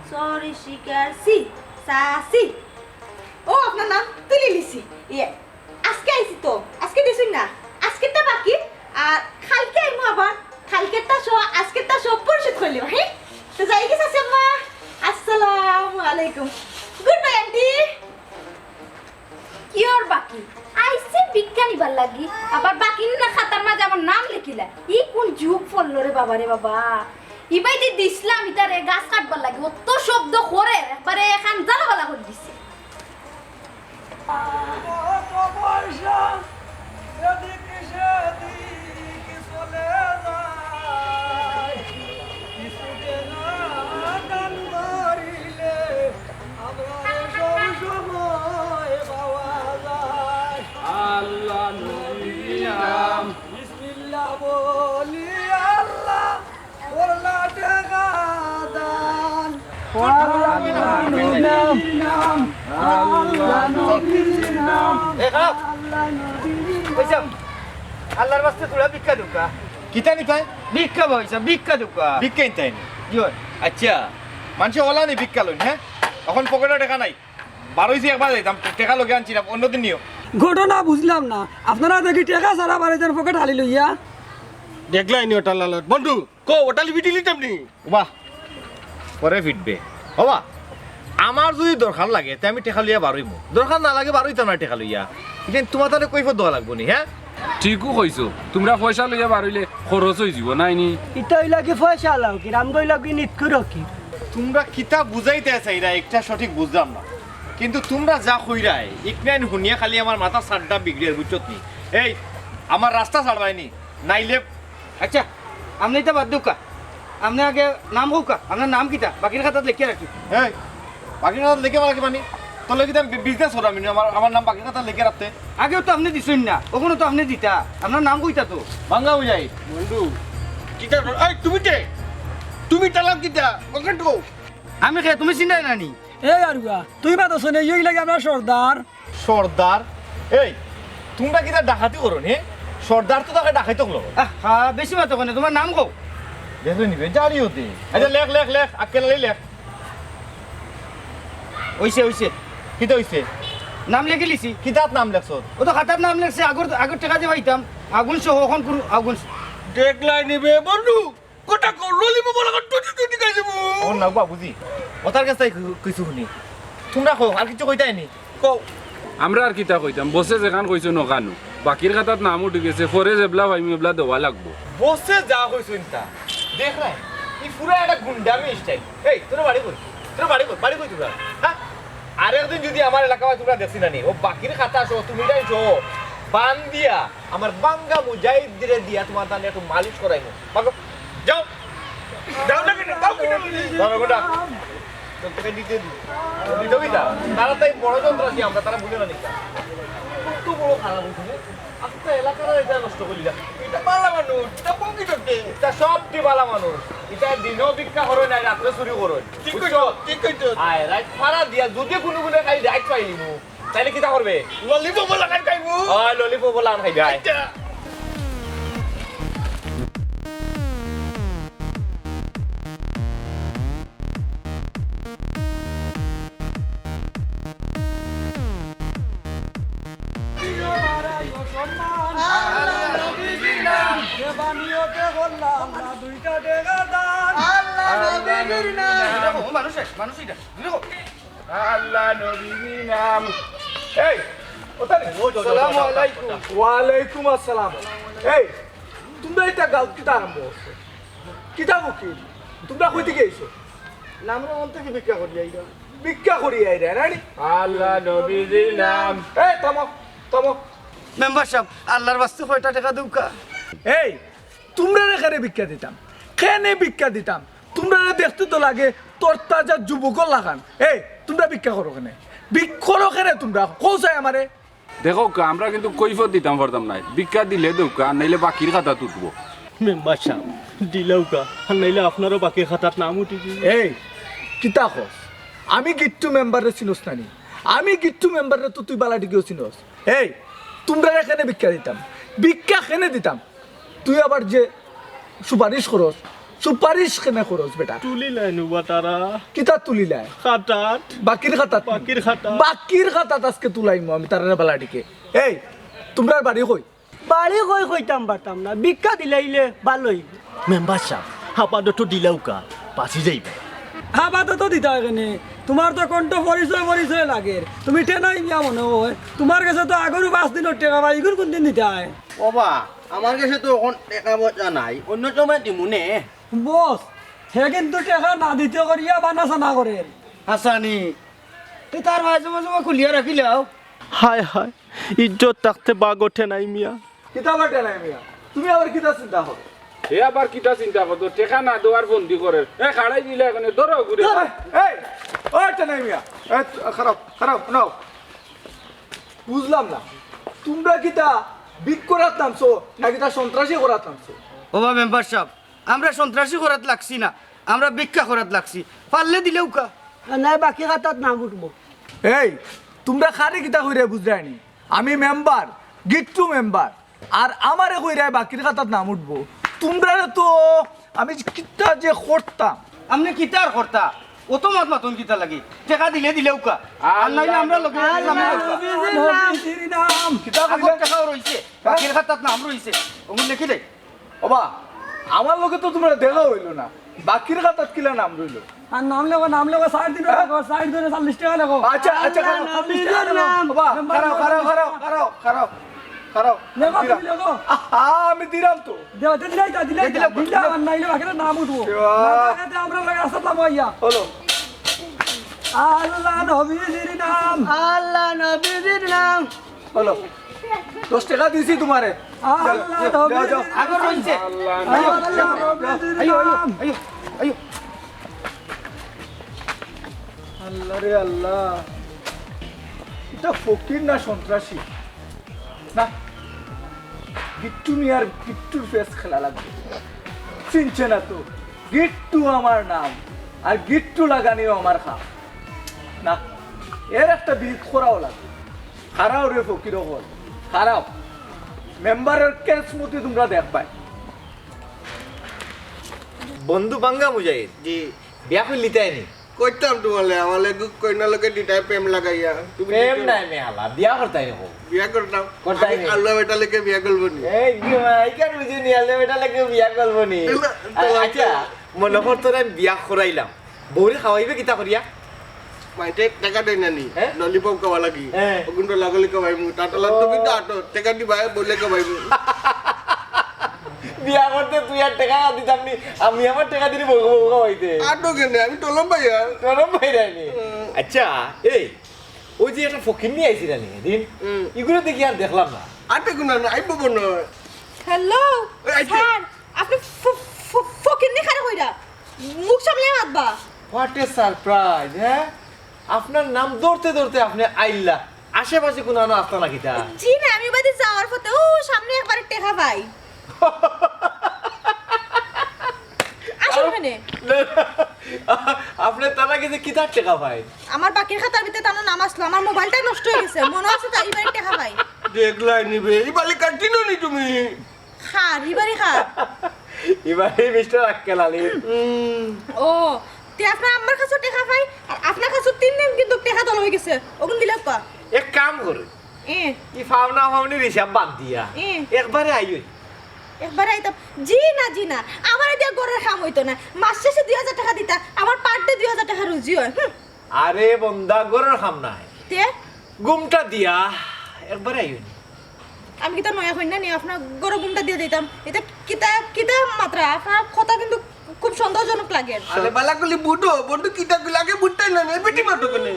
স ঋষিকার সি, সাসি। ও, আপনার নাম তুলি লিছি। ইয়ে, আজকে আইছি তো, আজকে দিছইন না, আজকেরটা বাকি, আর কালকে আইমু আবার, কালকেরটা সহ আজকেরটা সহ পরিশোধ করিলিমু, হ্যাঁ? তো যাইগি চাচি আম্মা, আসসালামু আলাইকুম। Good bye aunty. কিওর বাকি? আইছে ভিক্ষা নিবার লাগি, আবার বাকি না খাতার মাঝে আমার নাম লেখিলা। ই কোন যুগ পড়লো রে বাবা রে বাবা? ইবায়দি দিছলাম ইতারে গাছ কাটবার লাগি, অত শব্দ করে, একবারে কান জ্বালাবালা করি দিছে। কত পয়সা এদিক সেদিক চলে যায়, কিছু টেকা দান করিলে আমরারে সব সময় পাওয়া যায়। আল্লাহ নবীর নাম। বিসমিল্লাহ বলি আল্লাহ, করলা টেকা দান। আল্লাহ নবীর নাম, আল্লাহ নবীর নাম, এ খারাপ। আল্লাহ নবীর নাম। কইছাম, আল্লাহর ওয়াস্তে তোরা ভিক্ষা দেউক্কা। কিতা নি কয়? ভিক্ষা পয়সা, ভিক্ষা দেউক্কা। ভিক্ষা নিতায় নি? জি অয়। আচ্ছা, মানষে অলা নি ভিক্ষা লইন, হ্যাঁ? অখন পকেটো টেকা নাই। বারইছি একবার যাইতাম, টেকা লগে আনছি না, অন্যদিন নিও। ঘটনা বুঝলাম না, আপনারা দেখি টেকা ছাড়া বারইছইন পকেট খালি লইয়া। দেখলায় নি ওটা লালত। বন্ধু, কও, ওটা লিবি দিলি তেমনি। ওবা, পরে ফিটবে। ওবা, আমার যুদি দরকার লাগে, তে আমি টেকা লইয়া বারইমু। দরকার না লাগে, বারইতাম না টেকা লইয়া। ইখান তুমার তানে কৈফত দেওয়া লাগবো নি, হ্যাঁ? ঠিকউ কইছো, তুমরা পয়সা লইয়া বারইলে খরচ অইযিবো, নায় নি? ইতা অইলা কি পয়সা লাও কি, রামগই লাগি নিতকুর কি? তুমরা কিতা বুঝাইতায় চাইরায়, একটা সঠিক বুঝলাম না। কিন্তু তুমরা যা কইরায়, ইখান হুনিয়া খালি আমার মাথার ছাদটা বিগড়ের, বুঝছত নি? এই, আমার রাস্তা ছাড়বায় নি, নাইলে আচ্ছা, আপনে ইতা বাদ দেউক্কা। আপনে আগে নাম কউক্কা, আপনার নাম কিতা? বাকির খাতাত লেখিয়া রাখি। এই, বাকির খাতাত লেখিয়া রাখি মানে? তোর লগে কিতা আমি বি-, বিজনেস কররাম নি, আমার, আমার নাম বাকির খাতাত লেখিয়া রাখতে? আগেও তো আপনে দিছইন না, অখনো তো আপনে দিতা। আপনার নাম কইতা তো। বাঙ্গা অই যাই। বন্ধু, কিতা কর-, এই, তুমি কে? তুমি তালাক কিতা? ওখান তো। আমি কে? তুমি চিনরায় না নি? এই আরুয়া, তুই মাতছ না, ইউ লাগি আমরা সর্দার। সর্দার? এই, তুমরা কিতা ডাকাতি করো নি? সর্দার তো তাকে ডাকাইত অকল। আহা, বেশি মাতো কেনে, তুমার নাম কও। দেখলে নিবে, জানিও দে। আচ্ছা, লেখ, লেখ, লেখ, আক্কেল আলী লেখ। অইছে, অইছে। কিতা অইছে? নাম লেখি লিছি। কিতাত নাম লেখছত? ও তো খাতাত নাম লেখছে, আগর, আগর টেকা যে পাইতাম, আগুন সহ, অখন কুরু আগুন। দেখলায় নিবে, বন্ধু। কথা কও, ললিপপ লাখান টুটি টুটি খাই যাবো। অখন না বাবুজি, ওতার কাছ থাকি কি-, কিছু হুনি। তুমরা কও, আর কিছু কইতায় নি? কও। আমরা আর কিতা কইতাম, বসে যেখান কইছইন অখানউ। বাকির খাতাত নাম উঠি গেছে, পরে যেবলা পাইমু এবলা দেওয়া লাগবো। বসে যা কইছইন তা। দেখরায়, ই পুরা একটা গুন্ডামি স্টাইল। এই, তোর বাড়ি কই? তোর বাড়ি কই? বাড়ি কই তোর? হ্যাঁ? আরেকদিন যুদি আমার এলাকা অয় তুমরা দেখছি না নি, ও বাকির খাতা সহ, তুমি তাই সহ, বান দিয়া আমার বাঙ্গা মুজাহিদরে দিয়া তুমার তানে একটু মালিশ করাইমু। ভাগো, যাও। যাও না কেনে? যাও কেনে? যাও না কেনে? তোর তোকে দিতে দি। দিতে দিতা? তারা তাই বড় যন্ত্র আছি আমরা, তারা বুঝে না নিকা। কত বড় খারাপ হইছে রে। আস্তা এলাকার ইটা নষ্ট করিলা। ইটা ভালা মানুষ, ইটা পঙ্গি ঠকে। ইটা সবটি ভালা মানুষ। ইটা দিনও ভিক্ষা করে নাই, রাত্রে চুরি করে। ঠিক কইছো, বুঝছো? ঠিক কইছো। আয়, রাইত ফারা দিয়া, যুদি কুনু কুনু খাই রাইত পাইলিমু। তাইলে কিতা করবে? ললিপপ লাখান খাইবো। অয়, ললিপপ লাখান খাইবে, আয়। আচ্ছা। আল্লাহ নবীজির নাম। দেখো, মানুষ, মানুষ এটা। দেখো। আল্লাহ নবীজির নাম। এই, ওটা নে। আসসালামু আলাইকুম। ওয়ালাইকুম আসসালাম। এই, তুমরা ইটা গাউত কিতা আরম্ভ করছো? কিতা ফকির? তুমরা কই থাকি আইছো? নামর মন থাকি ভিক্ষা করি আইরা। ভিক্ষা করি আইরা, না নি? আল্লাহ নবীজির নাম। এই, থামো, থামো। মেম্বার সাব, আল্লাহর ওয়াস্তে কয়টা টেকা দেউক্কা। এই, তুমরারে কেনে ভিক্ষা দিতাম? কেনে ভিক্ষা দিতাম? তুমরারে দেখতে তো লাগে তরতাজা যুবকর লাখান। এই, তুমরা ভিক্ষা করো কেনে? ভিক-, করো কেনে তুমরা? কও চাই আমারে। দেখউক্কা, আমরা কিন্তু কৈফত দিতাম পারতাম নায়। ভিক্ষা দিলে দেউক্কা, আর নাইলে বাকির খাতাত উঠবো। মেম্বার সাব, দিলাউক্কা, আর নাইলে আপনারও বাকির খাতাত নাম উঠি যাইবো। এই, কিতা কস? আমি গিট্টু মেম্বাররে চিনস না নি? আমি গিট্টু মেম্বাররে তো তুই বালা ঠিকও চিনস। এই, তুমরারে কেনে ভিক্ষা দিতাম? ভিক্ষা কেনে দিতাম? তুই আবার যে সুপারিশ করস, সুপারিশ কেনে করস বেটা? তুলিলাইন উবা তারা। কিতা তুলিলাইন? খাতাত। বাকির খাতাত? বাকির খাতাত। বাকির খাতাত আজকে তুলাইমু আমি তারারে বালা ঠিকে। এই, তুমরার বাড়ি কই? বাড়ি কই কইতাম পারতাম না, ভিক্ষা দিলাইলে ভালা অইবো। মেম্বার সাব, আপাতত দিলাউক্কা, বাঁচি যাইবা। আপাতত দিতা অয় কেনে? তুমার তো কণ্ঠ পরিচয় পরিচয় লাগের, তুমি টেনাই মিয়া মনে অয়। তুমার গেছে তো আগরও পাঁচ দিনর টেকা পাই, ইগুন কুনদিন দিতায়? ওবা, আমার গেছে তো অখন টেকা পয়সা নাই, অন্য সময় দিমুনে। বস, হে কিন্তু টেকা না দিতে করিয়া বানা সানা করের। হাছানি, তে তার মাঝে মাঝে খুলিয়া রাখিলাও। হায় হায়, ইজ্জত থাকতে বাঘ ওঠে নাই মিয়া। কিতা বাঘ ওঠে নাই মিয়া? তুমি আবার কিতা চিন্তা করো? হে আবার কিতা চিন্তা করতো? টেকা না দেওয়ার ফন্দি করের। এ, খাড়াই দিলে এখানে, ধরো ঘুরে। ধরো, এই, ওই টেনাই মিয়া। এই, খাড়াও, খাড়াও, নাও। বুঝলাম না, তুমরা কিতা ভিক করাত নামছো, না কিতা সন্ত্রাসী করাত নামছো? ওবা মেম্বার সাব, আমরা সন্ত্রাসী করাত লাগছি না, আমরা ভিক্ষা করাত লাগছি। পারলে দিলাউক্কা। আর নায় বাকি খাতাত নাম উঠবো। এই, তুমরা কারে কিতা কইরায় বুঝরায় নি? আমি মেম্বার, গিট্টু মেম্বার, আর আমারে কইরায় বাকির খাতাত নাম উঠবো। তুমরারে তো আমি কিতা যে করতাম। আপনে কিতা আর করতা? অত মাত মাতইন কিতা লাগি? টেকা দিলে দিলাউক্কা, আর নাইলে আমরা লগে আল্লাহ লগে নবীজির নাম। নবীজির নাম। কিতা আগর কইলে? টেকাও রইছে, বাকির খাতাত নাম রইছে, অগুন লেখি দেই। ওবা, আমার লগে তো তুমরার দেখা অইলো না, বাকির খাতাত কিলা নাম রইলো? আর নাম লেখো, নাম লেখো, চাইর দিন লেখো, চাইর দিনে চল্লিশ টেকা লেখো। আচ্ছা, আচ্ছা, আল্লাহ খারাপ, চল্লিশ টেকা নবীজির লেখো। নাম। ওবা, খারাপ, খারাপ, খারাপ, খারাপ, খারাপ, খারাপ। লেখো, দিলাম। তুমি লেখো। আহা, আমি দিলাম তো। দেও, দে, দিলাই তা, দিলাই তা, দিলাম, দিলাম, দিলাম। আর নাইলে বাকির নাম উঠবো। দেওয়া। না, না, না, আমরা লাগে আসাদ লাম আইয়া। হলো। আল্লাহ নবীজির নাম। আল্লাহ নবীজির নাম। হলো। দশ টেকা দিছি তুমারে। আল্লাহ যাও, যাও, যাও। নবীজির আগর রইছে। আল্লাহ আইও, নবীজির আইও, নাম। আইও, আইও, আইও, আইও। আল্লাহ রে আল্লাহ, ইটা ফকির না সন্ত্রাসী? না, গিট্টু মিয়ার গিট্টুর ফেস খেলা লাগবো। চিনছে না তো, গিট্টু আমার নাম, আর গিট্টু লাগানিও আমার কাম। না, এর একটা বিহিত করাও লাগবো। খাড়াও রে ফকির অকল, খাড়াও। মেম্বারর কেসমতি তুমরা দেখবায়। বন্ধু বাঙ্গা মুজাহিদ। জি। বিয়া করলিতায় নি? কইতাম তুমারে, আমার লাগি কইনার লগে দিতায় প্রেম লাগাইয়া। তুমি প্রেম দিতে নাই মে আলা, বিয়া করতায় নি কও? বিয়া করতাম। করতায় আমি নি? আল্লাহ বেটা লেগে বিয়া করবো নি। এই কি মা, এই কেন বুঝি নি, আল্লাহ বেটা লেগে বিয়া করবো নি? না, আ-, তো আচ্ছা, মনে কর তোরে আমি বিয়া করাইলাম, বউরে খাওয়াইবে কিতা করিয়া? মাইতে টেকা দেয় না নি? হ্যাঁ? ললিপপ খাওয়া লাগি। হ্যাঁ। ওগুন তো লাগলে খাওয়াইমু। তাতলা ও। তুমি তো আটো, টেকা দিবায়, বলে খাওয়াইমু। বিয়া করতে তুই আর টেকা দিতাম নি, আমি আমার টেকা দিলে বউ, বউ খাওয়াইতে। আটো কেনে? আমি টলম ভাইয়া। টলম ভাই রায় নি? হুম। আচ্ছা, এই, ওই যে একটা ফকির নিয়ে আইছি না নি, দিন? হুম। ইগুরে দেখি আর দেখলাম না। আটে গুনা না, আইবো মনে হয়। হ্যালো, এই, আইছে। স্যার, আপনে ফ-, ফ-, ফকিন্নি কারে কইরা? মুখ সামলে মাতবা। What a surprise, হ্যাঁ? আপনার নাম ধরতে ধরতে আপনে আইলা। আশেপাশে কুনানো আস্তা না কিতা? জি না, আমি বাদে যাওয়ার পথে ও সামনে একবারে টেকা পাই। আসল কেনে? আপনে তারা গেছে কিতার টেকা পাই? আমার বাকির খাতার ভিতরে তার নাম আসলো, আমার মোবাইলটা নষ্ট অই গেছে, মনো আছে তো, ইবারে টেকা পাই। দেখলাই নিবে, ইবারে কাটিনো নি তুমি? খার, ইবারে খার। ইবারে মিস্টার আক্কেল আলী। হুম। ও, তে আপনার আম্মার কাছে টেকা পাই, আর আপনার কাছে তিন দিন কিন্তু টেকা দল অই গেছে, ওগুন দিলে পা। এক কাম করে, এ। ই পাওনা পাওনির হিসাব বাদ দিয়া, এ। একবারে আইও। একবারে আইতাম। জি না, জি না, আমারে দিয়া ঘরর কাম অইতো না। মাস শেষে দুই হাজার টেকা দিতা, আমার per day দুই হাজার টেকা রুজি অয়। হুম। আরে বন্দা, ঘরর কাম নায়। তে? ঘুমটা দিয়া একবারে আইওনি। আমি কিতা নয়া কইন্যা নি, আপনার ঘরো ঘুমটা দিয়া যাইতাম? ইতা কিতা, কিতা মাতরা? আপনার কথা কিন্তু খুব সন্দেহজনক লাগের। আরে বালা কইলি বুঝো, বন্ধু কিতা কইলে আগে বুঝতায় না, নে বেটি মাতো কেনে?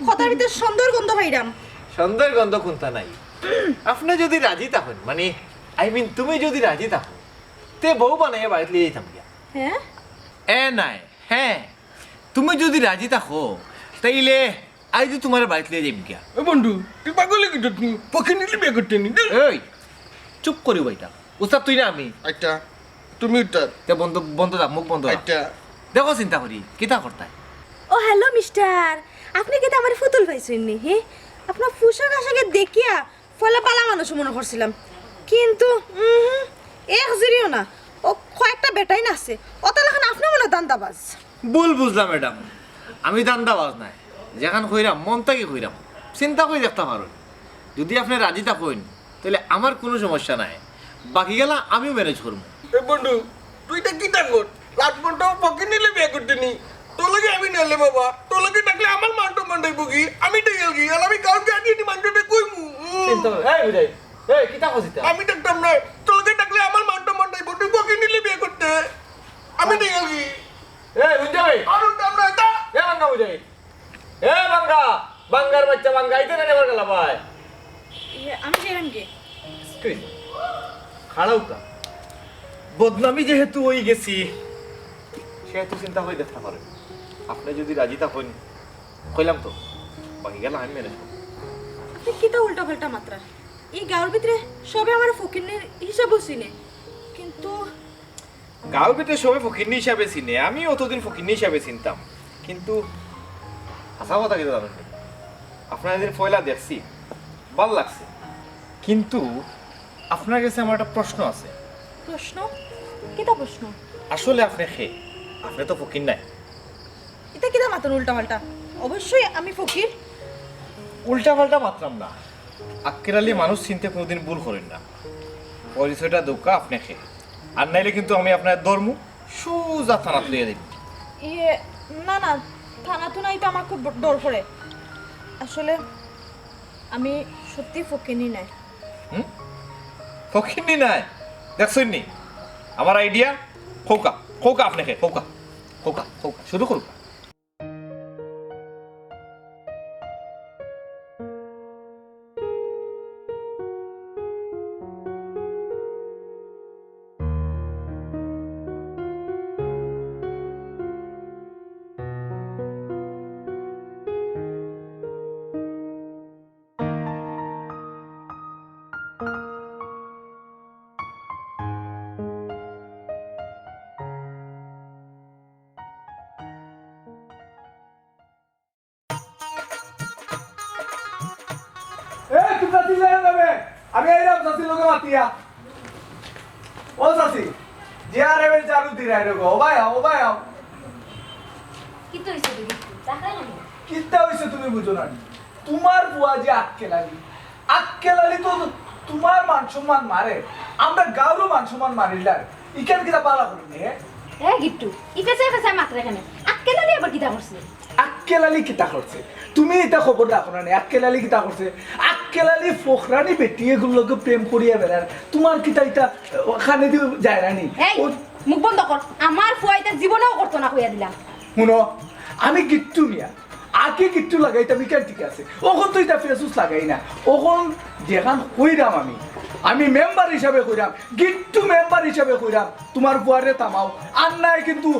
কথার ভিতরে সন্দেহর গন্ধ পাইরাম। সন্দেহর গন্ধ কুন্তা নাই। আপনে যুদি রাজি থাকইন, মানে, I mean, তুমি যুদি রাজি থাকো, তে বউ বানাইয়া বাড়িত লইয়া যাইতাম গিয়া। হ্যাঁ? এ নায়, হ্যাঁ। তুমি যুদি রাজি থাকো, তাইলে আইজ তুমারে বাড়িত লইয়া যাইমু গিয়া। এ বন্ধু, তুই পাগল অই গেছত নি? ফকিন্নিরে বিয়া করতে নি? এই, চুপ করি বইতা। উস্তাদ তুই না আমি। আচ্ছা, তুমি উস্তাদ। তে বন্ধ, বন্ধ থাক, মুখ বন্ধ থাক। আচ্ছা। দেখো চিন্তা করি, কিতা করতায়? ও, hello mister, আপনে কিতা আমারে ফুতুল পাইছইন নি, হে? আপনার পোশাক আশাকে দেখিয়া পয়লা বালা মানুষ মনো করছিলাম, কিন্তু, উহুম, এক জিরিও না। ও কয়েকটা বেটাইন আছে, অতা লাখান আপনে মনে ধান্দাবাজ। ভুল বুঝলা ম্যাডাম, আমি ধান্দাবাজ নায়। যেখান কইরাম, মন থাকি কইরাম, চিন্তা করি দেখতা পারইন। যুদি আপনে রাজি থাকইন, তাইলে আমার কুনু সমস্যা নাই, বাকি গেলা আমিও manage করমু। এ বন্ধু, তুই ইতা কিতা কর? রাজবন্ত ফকিন্নিরে বিয়া করতে নি? তোর লগে আমি নাইলে বাবা, তোর লগে থাকলে আমার মান সম্মান যাইবো গি? আমি তো গেলগি, আর আমি গাঁওত গিয়া দি মানষরে কইমু। উম। চিন্তা কর, এই বুঝাই, এই কিতা কস ইতা? আমি থাকতাম না, তোর লগে থাকলে আমার মান সম্মান যাইবো, তুই ফকিন্নিরে বিয়া করতে। আমি তো গেলগি। এই বুঝাই। আর উঠতাম না, এটা। এ বাঙ্গা বুঝাই। এ বাঙ্গা, বাঙ্গার বাচ্চা বাঙ্গা, আইতে না নেবার গেলা ভাই। ইয়ে, আমি যাইরাম গি। Excuse me। খাড়াউক্কা। বদনামি যেহেতু অই গেছে, সেহেতু চিন্তা করি দেখতা পারইন। আপনে যুদি রাজি থাকইন, কইলাম তো, বাকি গেলা আমি manage করমু। আপনে কিতা উল্টা পাল্টা মাতরা? ই গাঁওর ভিতরে সবে আমারে ফকিন্নির হিসাবেউ চিনে, কিন্তু গাঁওর ভিতরে সবে ফকিন্নি হিসাবে চিনে, আমি অতদিন ফকিন্নি হিসাবে চিনতাম, কিন্তু হাছা কথা কিতা জানইন নি? আপনারে যেদিন পয়লা দেখছি, ভালা লাগছে, কিন্তু আপনার গেছে আমার একটা প্রশ্ন আছে। প্রশ্ন? কিতা প্রশ্ন? আসলে আপনে কে? আপনে তো ফকির নায়। ইতা কিতা মাতইন উল্টা পাল্টা? অবশ্যই আমি ফকির। উল্টা পাল্টা মাতরাম না। আক্কেল আলী মানুষ চিনতে কুনুদিন ভুল করইন না। পরিচয়টা দেউক্কা আপনে কে। আর নাইলে কিন্তু আমি আপনারে ধরমু, সুজা থানাত লইয়া যাইমু। ইয়ে, না, না, থানা-থুনা ইতা আমার খুব ডর করে। আসলে আমি সত্যি ফকিন্নি নায়। হুম? ফকিন্নি নায়? দেখছইন নি? আমার idea? কউক্কা, কউক্কা আপনে কে, কউক্কা, কউক্কা, কউক্কা, শুরু করউক্কা। এই, তুমরা চিল্লাইও না বে। আমি আইরাম চাচির লগে মাতিয়া। ও চাচি, জে আর এম এর ঝাড়ু দিরায় রে গো। ও ভাই আও, ও ভাই আও। কিতা অইছে দিদি? কিতা অইছে তুমি বুঝো না নি? তুমার ফুয়া যে আক্কেল আলী, আক্কেল আলী তো তুমার মান সম্মান মারে, আমরা গাঁওরও মান সম্মান মারিলার। ইখান কিতা বালা করি নি, হে? এ গিট্টু, ই ফেছায় ফেছায় মাতরে কেনে? আক্কেল আলী আবার কিতা করছে? আক্কেল আলী কিতা করছে? তুমি ইতা খবর রাখো না নি, আক্কেল আলী কিতা করছে? আক্কেল আলী ফখরানি বেটি এগুর লগে প্রেম করিয়া বেড়ার। তুমার কিতা ইতা কানে দি যায় না নি? এই, ও মুখ বন্ধ কর। আমার ফুয়া ইতা জীবনেও করতো না, কইয়া দিলাম। হুনো, আমি গিট্টু মিয়া, আগে গিট্টু লাগাইতাম, ইখান ঠিক আছে। অখন তো ইতা ফেসুস লাগাই না। অখন যেখান কইরাম আমি, আমি মেম্বার হিসাবে কইরাম, গিট্টু মেম্বার হিসাবে কইরাম, তুমার ফুয়ারে থামাও। আর নায় কিন্তু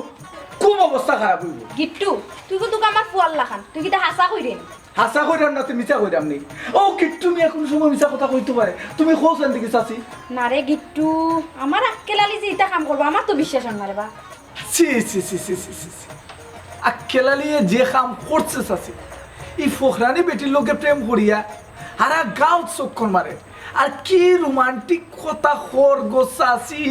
খুব অবস্থা খারাপ অইবো। গিট্টু, তুই কিন্তু আমার ফুয়ার লাখান, তুই কিতা হাছা কইরে? হাছা কইরাম না, তুই মিছা কইরাম নি? ও গিট্টু মিয়া কুনু সময় মিছা কথা কইতো পারে? তুমি কও চাইন দেখি চাচি। না রে গিট্টু, আমার আক্কেল আলী যে ইতা কাম করবো, আমার তো বিশ্বাস অর না রে বা। ছি, ছি, ছি। আক্কেল আলীয়ে যে কাম করছে চাচি, ই ফখরানি বেটির লগে প্রেম করিয়া হারা গাঁওত চক্কর মারে। আর কি রোমান্টিক কথা কর গো চাচি,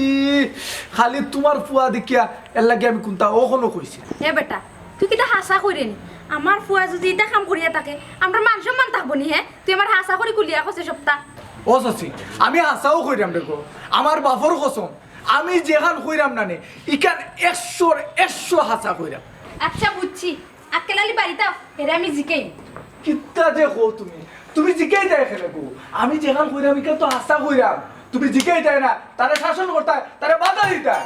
খালি তুমার ফুয়া দেখিয়া, এর লাগি আমি কুনতা অখনো কইছি। এ বেটা, তুই কিতা হাছা কইরে নি? আমার ফুয়া যদি ইতা কাম করিয়া থাকে, আমরার মান সম্মান থাকবো নি, হে? তুই আমারে হাছা করি খুলিয়া কইছে সবতা। ও চাচি, আমি হাছাউ কইরাম রে গো, আমার বাফর কসম, আমি যেখান কইরাম না নি, ইখান একশোর একশো হাছা কইরাম। আচ্ছা, বুঝছি। আক্কেল আলী বাড়িত আও, এরে আমি জিকাইমু। কিতা যে কও তুমি, তুমি জিকাইতায় কেনে গো? আমি যেখান কইরাম ইখান তো হাছা কইরাম। তুমি জিকাইতায় না, তারে শাসন করতায়, তারে বাধা দিতায়।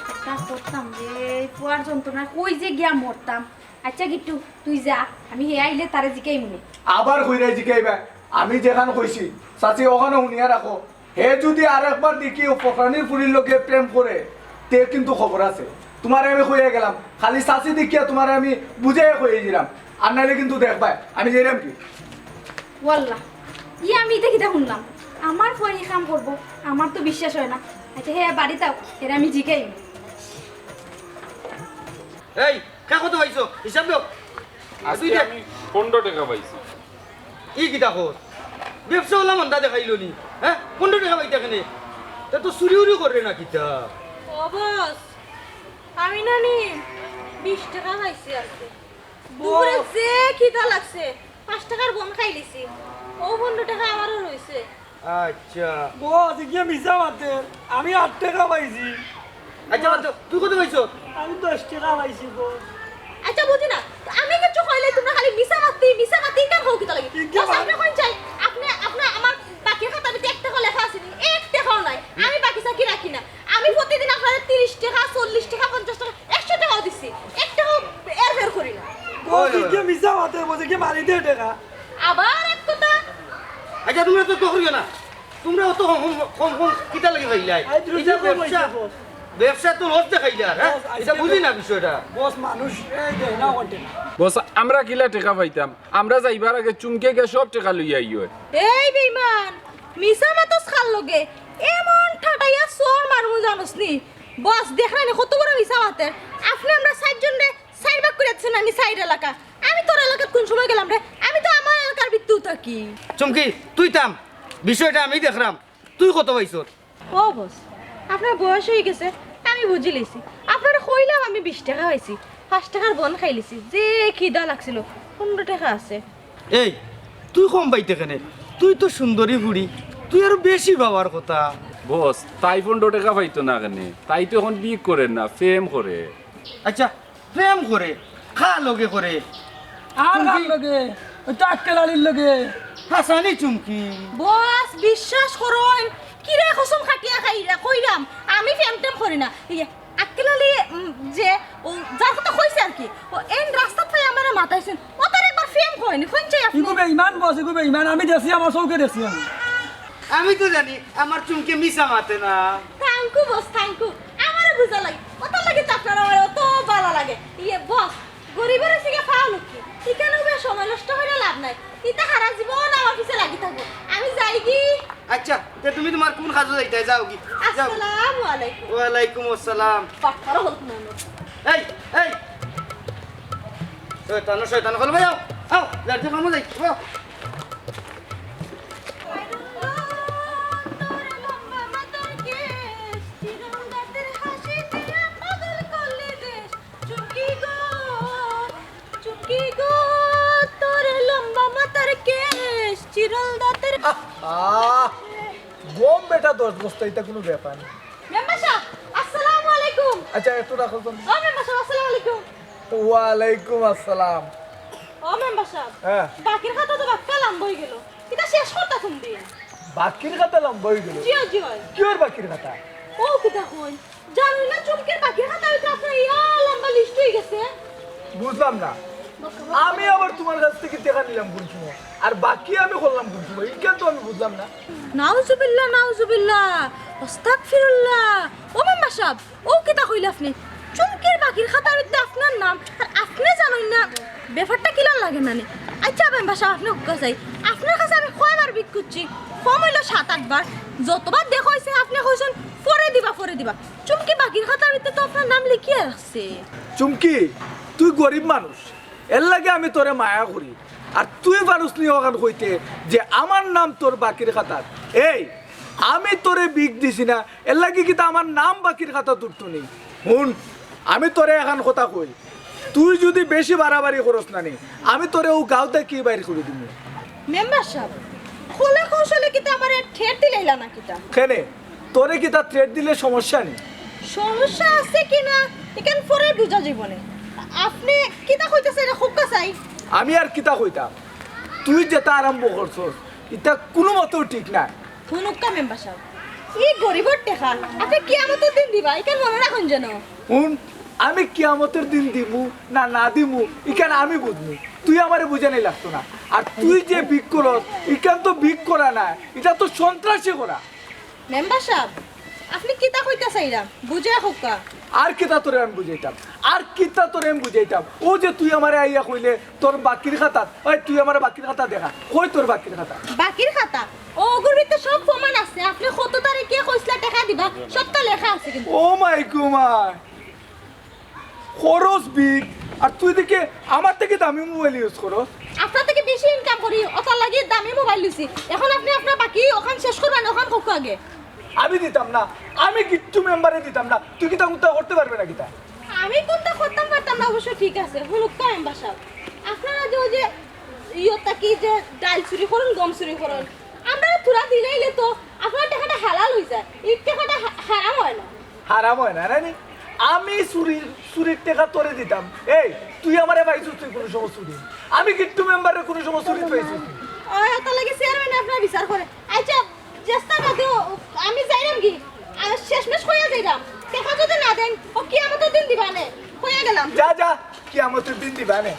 কিতা করতাম রে, এই পুয়ার যন্ত্রণায় কই যে গিয়া মরতাম। আচ্ছা গিট্টু, তুই যা, আমি হে আইলে তারে জিকাইমু নে। আবার কইরায় জিকাইবা, আমি যেখান কইছি, চাচি অখানো হুনিয়া রাখো। হে যুদি আরেকবার দেখি ও ফকরানির ফুরির লগে প্রেম করে, তে কিন্তু খবর আছে। তুমারে আমি কইয়া গেলাম, খালি চাচি দেখিয়া তুমারে আমি বুঝাইয়া কইয়া দিলাম। আর নাইলে কিন্তু দেখবায়, আমি যাইরাম কি? ওয়াল্লা, ই আমি ইতা কিতা হুনলাম? আমার ফুয়ায় ই কাম করবো, আমার তো বিশ্বাস অয় না। আচ্ছা, হে বাড়িত আও, এরে আমি জিকাইমু। এই, কে কত পাইছো? হিসাব দেও। আজকে দুই দে। আমি পনেরো টাকা পাইছি। ই কিতা কর? ব্যবসা অলা মান্দা দেখাইলো নি? হ্যাঁ, পনেরো টাকা পাইতা কেনে? তে তো চুরি উরি করে না কিতা? ও বস, আমি না নি বিশ টাকা পাইছি আজকে। দুপুরে যে খিদা লাগছে, পাঁচ টাকার বন খাইলিছি। ও পনেরো টাকা আমারও রইছে। আচ্ছা। বস, ইগিয়ে মিছা মাতের, আমি আট টাকা পাইছি। আচ্ছা, বাদ দেও, তুই কত পাইছো? আমি দশ টাকা পাইছি বস। আচ্ছা, বুঝি না, আমি কিচ্ছু কইলে তুমরা খালি মিছা মাতি, মিছা মাতি, ইখান কও কিতা লাগি? ইখান বস, আপনে কইন চাই, আপনে, আপনে আমার বাকির খাতা ভিতরে এক টাকাও লেখা আছে নি? এক টাকাও নাই। আমি বাকি সাকি রাখি না। আমি প্রতিদিন আপনারে তিরিশ টাকা, চল্লিশ টাকা, পঞ্চাশ টাকা, একশো টাকাও দিছি। এক টাকাও এরফের করি না। বস, ইগিয়ে মিছা মাতের, বস, ইগিয়ে মারি দে টাকা। আবার এক কথা। আচ্ছা, তুমরা তো করিও না। তুমরা অত কম, কম, কম, কম কিতা লাগি পাইলাই? আই, তুই ইটা কি কম ব্যবসা, হইছে, বস? ব্যবসা তো লস দেখাইলা, হ্যাঁ? বস, আজকে ইটা বুঝি তো- না বিষয়টা। বস, মানুষ এই দেয় না ওখান টাকা। বস, আমরা কিলা টাকা পাইতাম? আমরা যাইবার আগে চুমকে গিয়া সব টাকা লইয়া আইও। এই বেইমান, মিছা মাতস কার লগে? এমন ঠাটাইয়া চড় মারমু জানোস নি? বস, দেখরা নি কত বড় মিছা মাতের। আপনে আমরা চাইরজনরে চাইর ভাগ করিয়া দিছইন না নি চাইর এলাকা। আমি তোর এলাকাত কোন সময় গেলাম রে? আমি তো আমার এলাকার ভিতরেউ থাকি। চুমকি, তুই থাম, বিষয়টা আমি দেখরাম। তুই কত পাইছস? ও বস, আপনার বয়স অই গেছে, আমি বুঝিলিছি। আপনারে কইলাম আমি বিশ টাকা পাইছি, পাঁচ টাকার বন খাইলিছি, যে খিদা লাগছিল, পনেরো টাকা আছে। এই, তুই কম পাইতে কেনে? তুই তো সুন্দরী ফুড়ি, তুই আরো বেশি পাওয়ার কথা। বস, তাই পনেরো টাকা পাইতো না কেনে? তাই তো এখন বিক করে না, প্রেম করে। আচ্ছা, প্রেম করে, কার লগে করে? আর কার লগে? ওই তো আক্কেল আলীর লগে। হাছানি চুমকি। বস, বিশ্বাস করইন, কিরে কসম খাটিয়া খাইরা কইরাম, আমি প্রেম টেম করি না। ইয়ে, আক্কেল আলী, উম, যে, ও, যার কথা কইছে আর কি, ও এন রাস্তাত পাই আমারে মাতাইছইন, ও তার একবার প্রেম কইনি, কইন চাই আপনে। ইগু বেইমান বস, ইগু বেইমান, আমি দেখছি, আমার চউখে দেখছি আমি। আমি তো জানি আমার চুমকি মিছা মাতে না। Thank you boss, thank you। আমারে বুঝা লাগে, অত লাগে তো আপনার আমারে অত ভালা লাগে। ইয়ে বস, গরিবের হইছে গিয়া ফাও লুকি। ইখানো বেশ সময় নষ্ট কইরা লাভ নাই। ইতা হারা জীবন আমার পিছে লাগি থাকবো। আমি যাইগি। আচ্ছা, তে তুমি তুমার কুন কাজো যাইতায়, যাওগি। যাও। আসসালামু আলাইকুম। ওয়ালাইকুম আসসালাম। বাটপারও হল কুনানো। এই, এই। শয়তান, শয়তান, হল ভাই, আও, আও, লেট দিয়ে কামো যাই, আও। আহ, গম বেটা দশ বস্তা, ইটা কুনু ব্যাপার না। মেম্বার সাব, আসসালামু আলাইকুম। আচ্ছা, একটু রাখো তো। ও মেম্বার সাব, আসসালামু আলাইকুম। ওয়ালাইকুম আসসালাম। ও মেম্বার সাব, হ্যাঁ। বাকির খাতা তো বাক্কা লম্বা অই গেল। ইটা শেষ করতা কুনদিন? বাকির খাতা লম্বা অই গেল। জি অয়, জি অয়। কিওর বাকির খাতা? ও কিতা কইন? জানইন না চুমকির বাকির খাতা অইতে আপনার ইয়া লম্বা list অই গেছে। বুঝলাম না, আমি আবার তুমার কাছ থাকি টেকা নিলাম কুন সময়, আর বাকি আমি করলাম কুন সময়, ইখান তো আমি বুঝলাম না। নাউজুবিল্লাহ, নাউজুবিল্লাহ, আস্তাগফিরুল্লাহ। ও মেম্বার সাব, ও কিতা কইলা আপনে? চুমকির বাকির খাতার ভিতরে আপনার নাম, আর আপনে জানইন না, ব্যাপারটা কিলান লাগে না নি? আচ্ছা মেম্বার সাব, আপনে কউক্কা চাই, আপনার কাছে আমি কয়বার ভিক করছি? কম অইলো সাত আটবার। যতবার দেখা অইছে আপনে কইছইন পরে দিবা, পরে দিবা। চুমকি বাকির খাতার ভিতরে তো আপনার নাম লিখিয়া রাখছে। চুমকি, তুই গরিব মানুষ, এরলাগি আমি তোরে মায়া করি। আর তুই পারস নি অখান কইতে যে আমার নাম তোর বাকির খাতাত। এই, আমি তোরে ভিক দিছি না, এরলাগি কিতা আমার নাম বাকির খাতাত উঠতো নি? হুন, আমি তোরে এখান কথা কই, তুই যুদি বেশি বাড়াবাড়ি করস না নি, আমি তোরে অউ গাঁও থাকি বাইর করি দিমু। মেম্বার সাব, কলা কৌশলে কিতা আমারে threat দিলাইলা না কিতা? কেনে? তোরে কিতা threat দিলে সমস্যা নি? সমস্যা আছে কি না, ইখান পরে বুঝা যাইবনে। আপনে কিতা কইতাছইন, ইটা কউক্কা চাই। আমি আর কিতা কইতাম, তুই যেটা আরম্ভ করছস, ইটা কুনু মতেউ ঠিক না। হুনুক্কা মেম্বার সাব, ই গরিবর টেকা আপনে কিয়ামতর দিন দিবা, ইখান মনো রাখইন যেন। হুন, আমি কিয়ামতর দিন দিমু না না দিমু, ইখান আমি বুঝমু, তুই আমারে বুঝানি লাগতো না। আর তুই যে ভিক করস, ইখান তো ভিক করা না, ইটা তো সন্ত্রাসী করা। মেম্বার সাব, আপনে কিতা কইতা চাইরা, বুঝাইয়া কউক্কা। আর কিতা তোরে আমি বুঝাইতাম, আর কিতা তোরে আমি বুঝাইতাম? অউ যে তুই আমারে আইয়া কইলে তোর বাকির খাতাত, ওই তুই আমারে বাকির খাতা দেখা, কই তোর বাকির খাতা? বাকির খাতা? অগুর ভিতরে সব প্রমাণ আছে, আপনে কত তারিখে কইছলা টেকা দিবা, সবতা লেখা আছে কিন্তু। ও মাই গো মাই, খরচ ভিক, আর তুই দেখি আমার থাকি দামি মোবাইল use করস। আপনার থাকি বেশি income করি, অতার লাগি দামি মোবাইল লইছি। এখন আপনে আপনার বাকি অখান শেষ করবা নি, অখান কউক্কা আগে। আমি দিতাম না, আমি কিচ্ছু মেম্বারে দিতাম না। তুই কিতা কুন্তা করতে পারবে না কিতা? আমি কুন্তা করতাম পারতাম না অবশ্য, ঠিক আছে, হুনুক্কা মেম্বার সাব। আপনারা যে অউ যে ইয়ো থাকি যে ডাইল চুরি করইন, গম চুরি করইন, আমরারে থুড়া দিলাইলে তো আপনার টেকাটা হালাল অইযায়, ই টেকাটা হা-, হারাম অয় না। হারাম অয় না, না নি? আমি চুরি, চুরির টেকা তোরে দিতাম। এই, তুই আমারে পাইছস তুই কুনু সময় চুরি? আমি কিচ্ছু মেম্বাররে কুনু সময় চুরি পাইছি তুই? ওই, অতার লাগি চেয়ারম্যানে আপনার বিচার করে। আচ্ছা, চেষ্টা না দিও, আমি যাইরাম গি? আর শেষমেশ কইয়া যাইরাম। টেকা যদি না দেইন, অউ কিয়ামতর দিন দিবানে। কইয়া গেলাম। যা, যা, কিয়ামতর দিন দিবানে।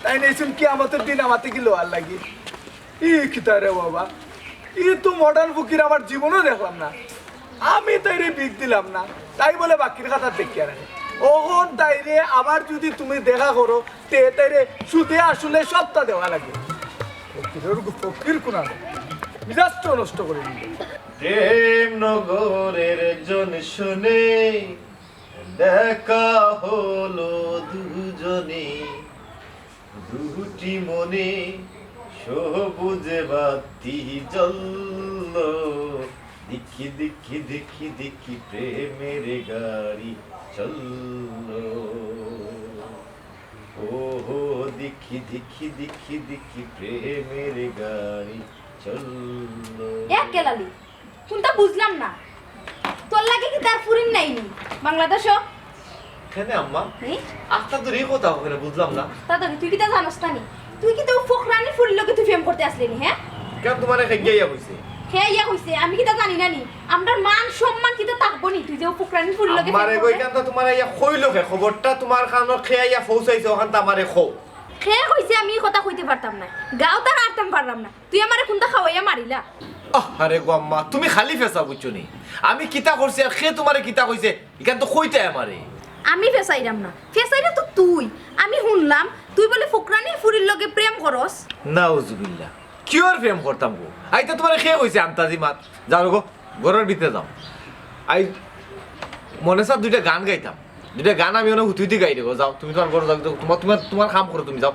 তাইন এইছুন কিয়ামতর দিন আমার থাকি লওয়ার লাগি। ই কিতা রে বাবা, ই তো modern ফকির আমার জীবনেও দেখলাম না। আমি তাইরে ভিক দিলাম না, তাই বলে বাকির খাতা দেখিয়া রাখে। অখন তাইরে আবার যদি তুমি দেখা করো, তে তাইরে সুদে আসলে সবতা দেওয়া লাগে। ফকিরর গু-, ফকির কুনানো, মিজাজটাও নষ্ট করে দিল। প্রেম নগরের জনশনে দেখা হলো দুজনে, দুটি মনে সবুজ বাতি জ্বললো। দিকি দিকি দিকি দিকি প্রেমের গাড়ি চললো। ওহো, দিকি দিকি দিকি দিকি প্রেমের গাড়ি চললো। এ কেলালি, কুন্তা বুঝলাম না। তোর লাগি কিতা আর ফুরিন নাই নি বাংলাদেশো? কেনে আম্মা? হুম? আস্তা তোর ই কথা কেনে বুঝলাম না। তা ধরি, তুই কিতা জানোস না নি? তুই কিতা অউ ফকরানির ফুরির লগে তুই প্রেম করতে আছলে নি, হে? কেন, তুমারে কে গিয়া ইয়া কইছে? কে ইয়া কইছে? আমি কিতা জানি না নি? আমরার মান সম্মান কিতা থাকবো নি? তুই যে অউ ফকরানির ফুরির লগে আম্মা প্রেম রে, করবে? কই কেন তো তুমারে ইয়া কইলো কে? খবরটা তুমার কানো কে ইয়া পৌঁছাইছে, অখান তো আমারে কও। কে কইছে আমি ই কথা কইতে পারতাম না? গাউত আর আরতাম পারলাম না। তুই আমারে কুন্তা খাওয়াইয়া মারিলা? আহ, আরে গো আম্মা, তুমি খালি ফেছা বুঝছো নি? আমি কিতা করছি আর কে তুমারে কিতা কইছে, ইখান তো কইতায় আমারে। আমি ফেছাইরাম না, ফেছাইরা তো তুই। আমি হুনলাম তুই বলে ফকরানির ফুরির লগে প্রেম করস। নাউজুবিল্লাহ, কিওর প্রেম করতাম গো? আইতা তুমারে কে কইছে আন্তাজি মাত? যাও গো, ঘরর ভিতরে যাও। আই মনে চায় দুইটা গান গাইতাম। দুইটা গান আমি অনো হুতি হুতি গাই দেবো। যাও, তুমি তুমার ঘরো যাও, তুমার, তুমার, তুমার কাম করো, তুমি যাও।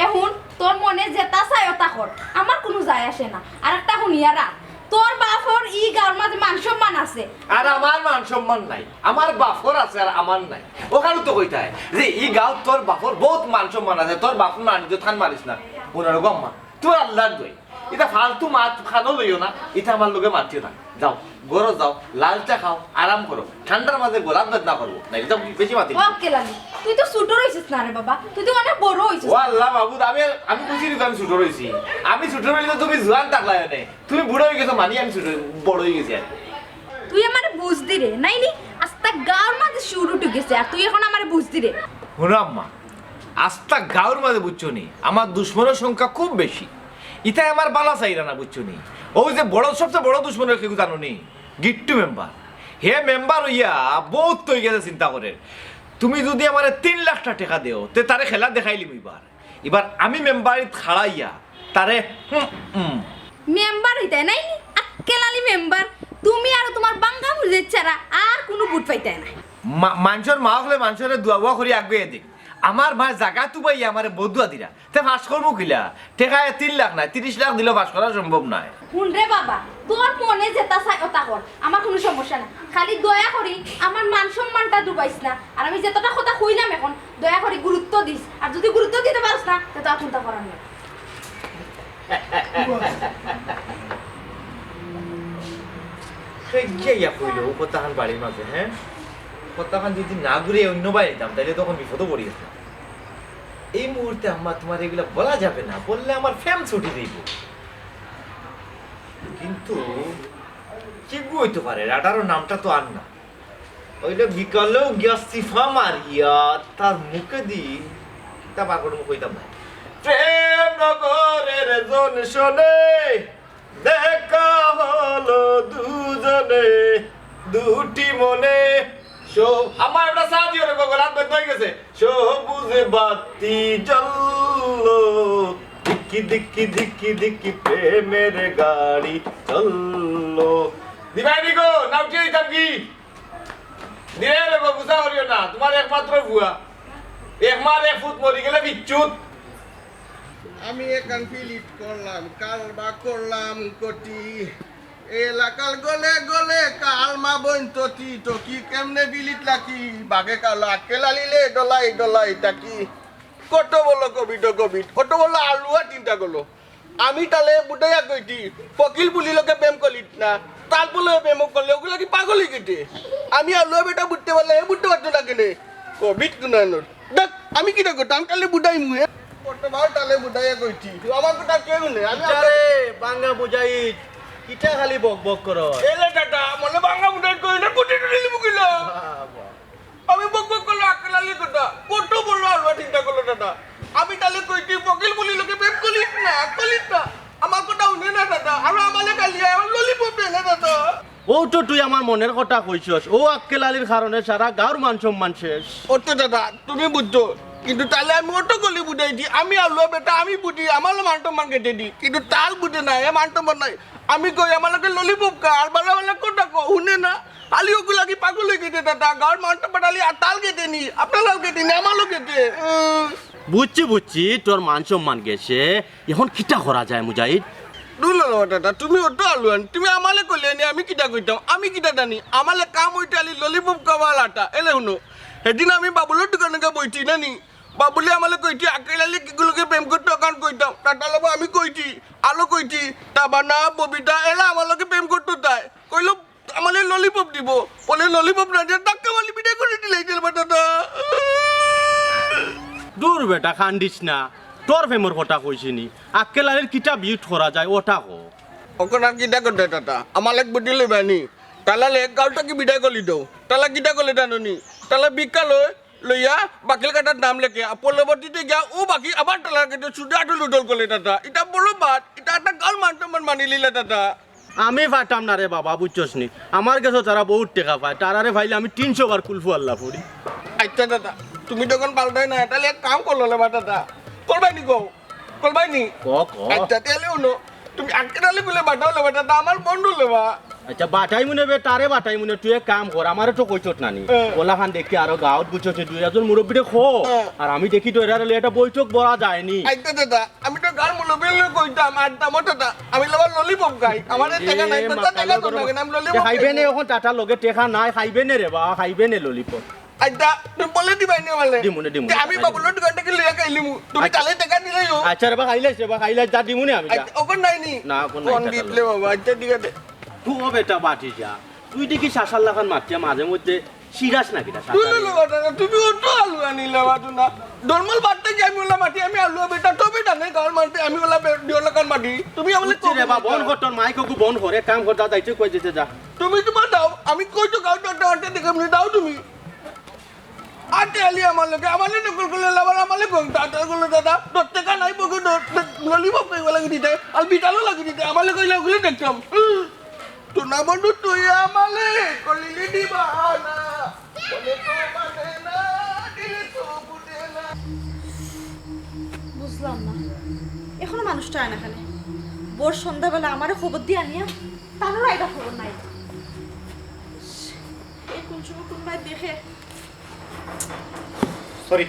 এ হুন, তোর মনে যেতা চায় অতা কর, আমার কুনু যায় আসে না। আর একটা হুনিয়া রাখ, তোর বাফর ই গাউর মাঝে মান সম্মান আছে। আর আমার মান সম্মান নাই, আমার বাফর আছে আর আমার নাই। অখানউ তো কইতায় যে ই গাউত তোর বাফর বউত মান সম্মান আছে, তোর বাফর নানি তো থান মারিস না। হুনো গো আম্মা, তুমার আল্লার দোয়াই। ইতা ফালতু মাত কানো লইও না, ইতা আমার লগে মাতিও না। যাও, ঘরো যাও, লাল চা খাও, আরাম করো। ঠান্ডার মাঝে গলাত বেদনা করবো। নাইলে তো বেশি মাতি। ও কেলালি, তুই তো ছুটো রইছস না রে বাবা, তুই তো অনেক বড় অইছস। ও আল্লা মাবুদ, আমি, আমি কইছি নি আমি ছুটো রইছি। আমি ছুটো রইলে তুমি জুয়ান থাকলায় অনে। তুমি বুড়া অইগেছো মানি আমি ছুটো, বড় অইগেছি আর। তুই আমারে বুঝ দিরে, নাইলে আস্তা গাউর মাঝে সুর উঠি গেছে, আর তুই অখন আমারে বুঝ দিরে। হুনো আম্মা, আস্তা গাউর মাঝে বুঝছো নি, আমার দুশমনর সংখ্যা খুব বেশি। ইতায় আমার বালা চাইরা না, বুঝছো নি? অউ যে বড়, সবচে বড় দুশমন অইলো কে জানো নি? গিট্টু মেম্বার। হে মেম্বার অইয়া বউত অইগেছে চিন্তা করের। তুমি যুদি আমারে তিন লাখটা টেকা দেও, তে তারে খেলা দেখাইলিমু ইবার। ইবার আমি মেম্বারিত খাড়াইয়া তারে, হুম, হুম। মেম্বার অইতায় নায় নি? আক্কেল আলী মেম্বার। তুমি আর তুমার বাঙ্গা মুরগির ছাড়া আর কুনু ভুট পাইতায় নায়। মা-, মানষর মা অকলে মানষরে দোয়া-উয়া করি আগুয়াই দেইন। আমার মায় জাগাত উবাইয়া আমারে বদদোয়া দিরা। তে পাশ করমু কিলা? টেকায় তিন লাখ নায়, তিরিশ লাখ দিলেও পাশ করা সম্ভব নায়। হুন রে বাবা, তোর মনে যেতা চায় অতা কর, আমার কুনু সমস্যা নাই। খালি দয়া করি আমার মান সম্মানটা ডুবাইস না। আর আমি যেতটা কথা কইলাম অখন, দয়া করি গুরুত্ব দিস। আর যুদি গুরুত্ব দিতে পারস না, তে তো আর কুন্তা করার নাই। সে গিয়া ইয়া কইল, ও কথাখান বাড়ির মাঝে, হ্যাঁ? কথাখান যদি না ঘুরে অন্য বাড়ি নিতাম, তাহলে তখন বিপদে পড়ি গেছিলাম। এই মুহূর্তে আম্মা তোমার এগুলা বলা যাবে না, বললে আমার ফেম ছুটি দিব। কিন্তু কি হইতে পারে, রাডারও নামটা তো আর না। ওইটা বিকালেও গিয়া সিফা মারিয়া তার মুখে দি তা বার করে কইতাম না। প্রেম নগরের জন শোনে, দেখা হলো দুজনে, দুটি মনে। সো আমার একটা সাহায্য রে বাবা, রাত বেদ হয়ে গেছে। সবুজ বাতি জ্বললো, দিকি দিকি দিকি দিকি প্রেমের গাড়ি চললো। দিবাই দিগো, না উঠিয়া দিতাম কি? দিলে রে বাবা, গুসা করিও না, তোমার একমাত্র ফুয়া। এক মার এক ফুত মরি গেলে বিচ্ছুত। আমি এখান ফিলিট করলাম, কাল বা করলাম কটি। এলাকার গলে গলে কাল মা বইন ততি তকি কেমনে বিলিট লাকি। বাগে কালো আক্কেল আলিলে ডলাই ডলাই তাকি। কত বলো কবিট কবিট, কত বলো আলুয়া চিন্তা করলো। আমি তালে বুঝাইয়া কইতি, ফকিল বুলি লোকে প্রেম করিত না, তাল বলে প্রেম করলে ওগুলা কি পাগল হয়ে গেছে? আমি আলুয়া বেটা বুঝতে পারলে এ বুঝতে পারতো না কেনে? কবিট গুনানোর। দেখ, আমি কিতা করতাম, তালে বুঝাই মুয়ে। কত ভাও তালে বুঝাইয়া কইতি, তুই আমার কথা কেউ নেই, আমি আরে বাঙ্গা মুজাহিদ, কিতা খালি বক বক করো? এলে দাদা, মনে বাঙ্গা মুজাহিদ কই না, কুটি টুটি লিবু কিলো। বাবা। আমি বক বক করলে আক্কেল আলীর কথা। কত বললো আলুয়া চিন্তা করলো দাদা। আমি তালে কইতি ফকিল বুলি লোকে প্রেম করিস না, করিস না। আমার কথা শুনে না দাদা। আর আমালে কালি আমার ললিপপ দে না দাদা। ও তো তুই আমার মনের কথা কইছস। ও আক্কেল আলীর কারণে সারা গাঁওর মান সম্মান শেষ। ও তো দাদা, তুমি বুঝছো। কিন্তু তালে আমি অত কলি বুঝাইছি। আমি আলুয়া বেটা, আমি বুঝি, আমারও মান সম্মান কেটে দি। কিন্তু তাল বুঝে না, এ মান সম্মান নাই। আমি কই, আমার লোকে ললিপপ খা, আর বালা বালা কথা কো, শুনে না। আলি ওগুলা কি পাগল হয়ে গেছে দাদা? গাঁওর মানটা পাঠালি আর তাল কেটে নি, আপনারাও কেটে নি, আমারও কেটে। উম। বুঝছি, বুঝছি, তোর মান সম্মান গেছে। এখন কিতা করা যায়, মুজাহিদ? দূর হলো দাদা, তুমি অত আলুয়ান, তুমি আমালে কইলে নি, আমি কিতা কইতাম, আমি কিতা জানি? আমালে কাম হইতে আলি ললিপপ খাওয়া আটা। এলে শুনো, সেদিন আমি বাবুলের দোকানে গিয়ে বইছি না নি, বাবুলে আমালে কইছি, আক্কেল আলী কিগুলোকে প্রেম করতে ওখান কইতাম, টাটা লবো আমি কইছি, আলো কইছি, তাবানা, ববিতা, এলা আমার লোকে প্রেম করতো তাই। কইলো, আমারে ললিপপ দিব। বলে ললিপপ না দিয়া ধাক্কা মারি বিদায় করে দিলে এই ছেলে বেটাটা। দূর বেটা, কান্দিস না। তোর প্রেমর কথা কইছি নি। আক্কেল আলীর কিতা বিউট করা যায়, ওটা কো। অখন আর কিতা করতে দাদা? আমার এক বুদ্ধি লইবানি। তালা লে গাউটা কি বিদায় করি দেও। তালা কিতা করলে জানো নি? তালা ভিক্ষা লয়, লইয়া বাকিল কাটার নাম লেখে। আর পরবর্তীতে গিয়া ও বাকি আবার তালার কাছে ছুটে আটুল উটল করলে দাদা। এটা বড় বাদ, এটা একটা গাঁওর মান সম্মান মানি লিলে দাদা। আমি পাইতাম না রে বাবা, বুঝছস নি? আমার গেছে তারা বহুত টেকা পায়, তারারে পাইলে আমি তিনশো বার কুলফু আল্লাহ পড়ি। আচ্ছা দাদা, তুমি যখন পাল্টাই না, তাহলে এক কাম করলো লেবা দাদা, করবাই নি গো? করবাই নি? ক, ক। আচ্ছা, তাহলে শুনো, তুমি আক্কেল আলী বুলে বাটাও লেবা দাদা, আমার বন্ধু লেবা। আচ্ছা, বাটাই মনে বে, তারে বাটাই মনে, তুই এক কাম কর, আমারে তো কইছত না নি। হ্যাঁ। ওলাখান দেখি আরো গাঁওত বুঝছত নি, দুই একজন মুরব্বীরে খো, হ্যাঁ। আর আমি দেখি তো এরা লইয়া একটা বৈঠক বলা যায়নি। আচ্ছা দাদা, আমি তো গাঁওর মুরব্বী লগে কইতাম, আর দামও তো তা-, আমি লবার ললিপপ খাই। আমার এই টেকা নাই, এ, তো মা, তা টেকা তো কালো লাগে না, আমি ললিপপ খাইবে নে খাইবো। এখন টাটা লগে টেকা নাই, খাইবে নে রে বা, খাইবে নে ললিপপ। আচ্ছা, তুমি বলে দিবাই নি আমারে? দিমু নে, দিমু নে, তে আমি দিমু। বাবুলের দোকান থেকে লইয়া খাইলিমু। তুমি আচ্ছা। তালে টেকা দিলে যাও। আচ্ছা রে বা, খাইলে সে বা, খাইলে যা দিমু নে আমি যা। আচ্ছা, ওখান নাই নি? না, ওখান নাই, কোন টাটা দিতলে লগে। বাবা, আচ্ছা, ঠিক আছে। তুই ও বেটা বাটি যা। তুই দেখি শাসার লাখান মাতিয়া মাঝে মধ্যে সিরাস না কিতা? তুই লইলে বাটা না, তুমি অত আলু আনিলে বাটু না। নরমাল বাটতে কি আমি ওলা মাটি, আমি আলু বেটা, তবে জানে গাঁওর মাটি, আমি ওলা বে-, দিওলাকার মাটি। তুমি আমারে বুঝছি রে বা, বন কর তোর মাইক ওগু বন কর, এক কাম কর, যা যাইতে কই যেতে যা। তুমি তোমার দাও, আমি কই তো গাঁও তো একটা আটটা দেখে মনে দাও তুমি। আটে আলি আমার লগে, আমার লগে নকল করলে লাভার, আমার লগে গং তা, তা করলে দাদা, দশ টাকা নাই পকেট, ললিপপ কই ওলা দিতে, আর বিটালও লাগি দিতে, আমার লগে কইলে ওগুলো দেখতাম। হুম। তো না বন্ধু, তুই আমালে কলিলি দিবা না। বলে তো মানে না, দিলে তো বুঝে না। বুঝলাম না, এখনো মানুষটা আয় না কেনে। ভোর সন্ধ্যাবেলা আমারে খবর দিয়া আনিয়া, তারও আইবার খবর নাই। এ কোন সময় কোন ভাই দেখে? সরি,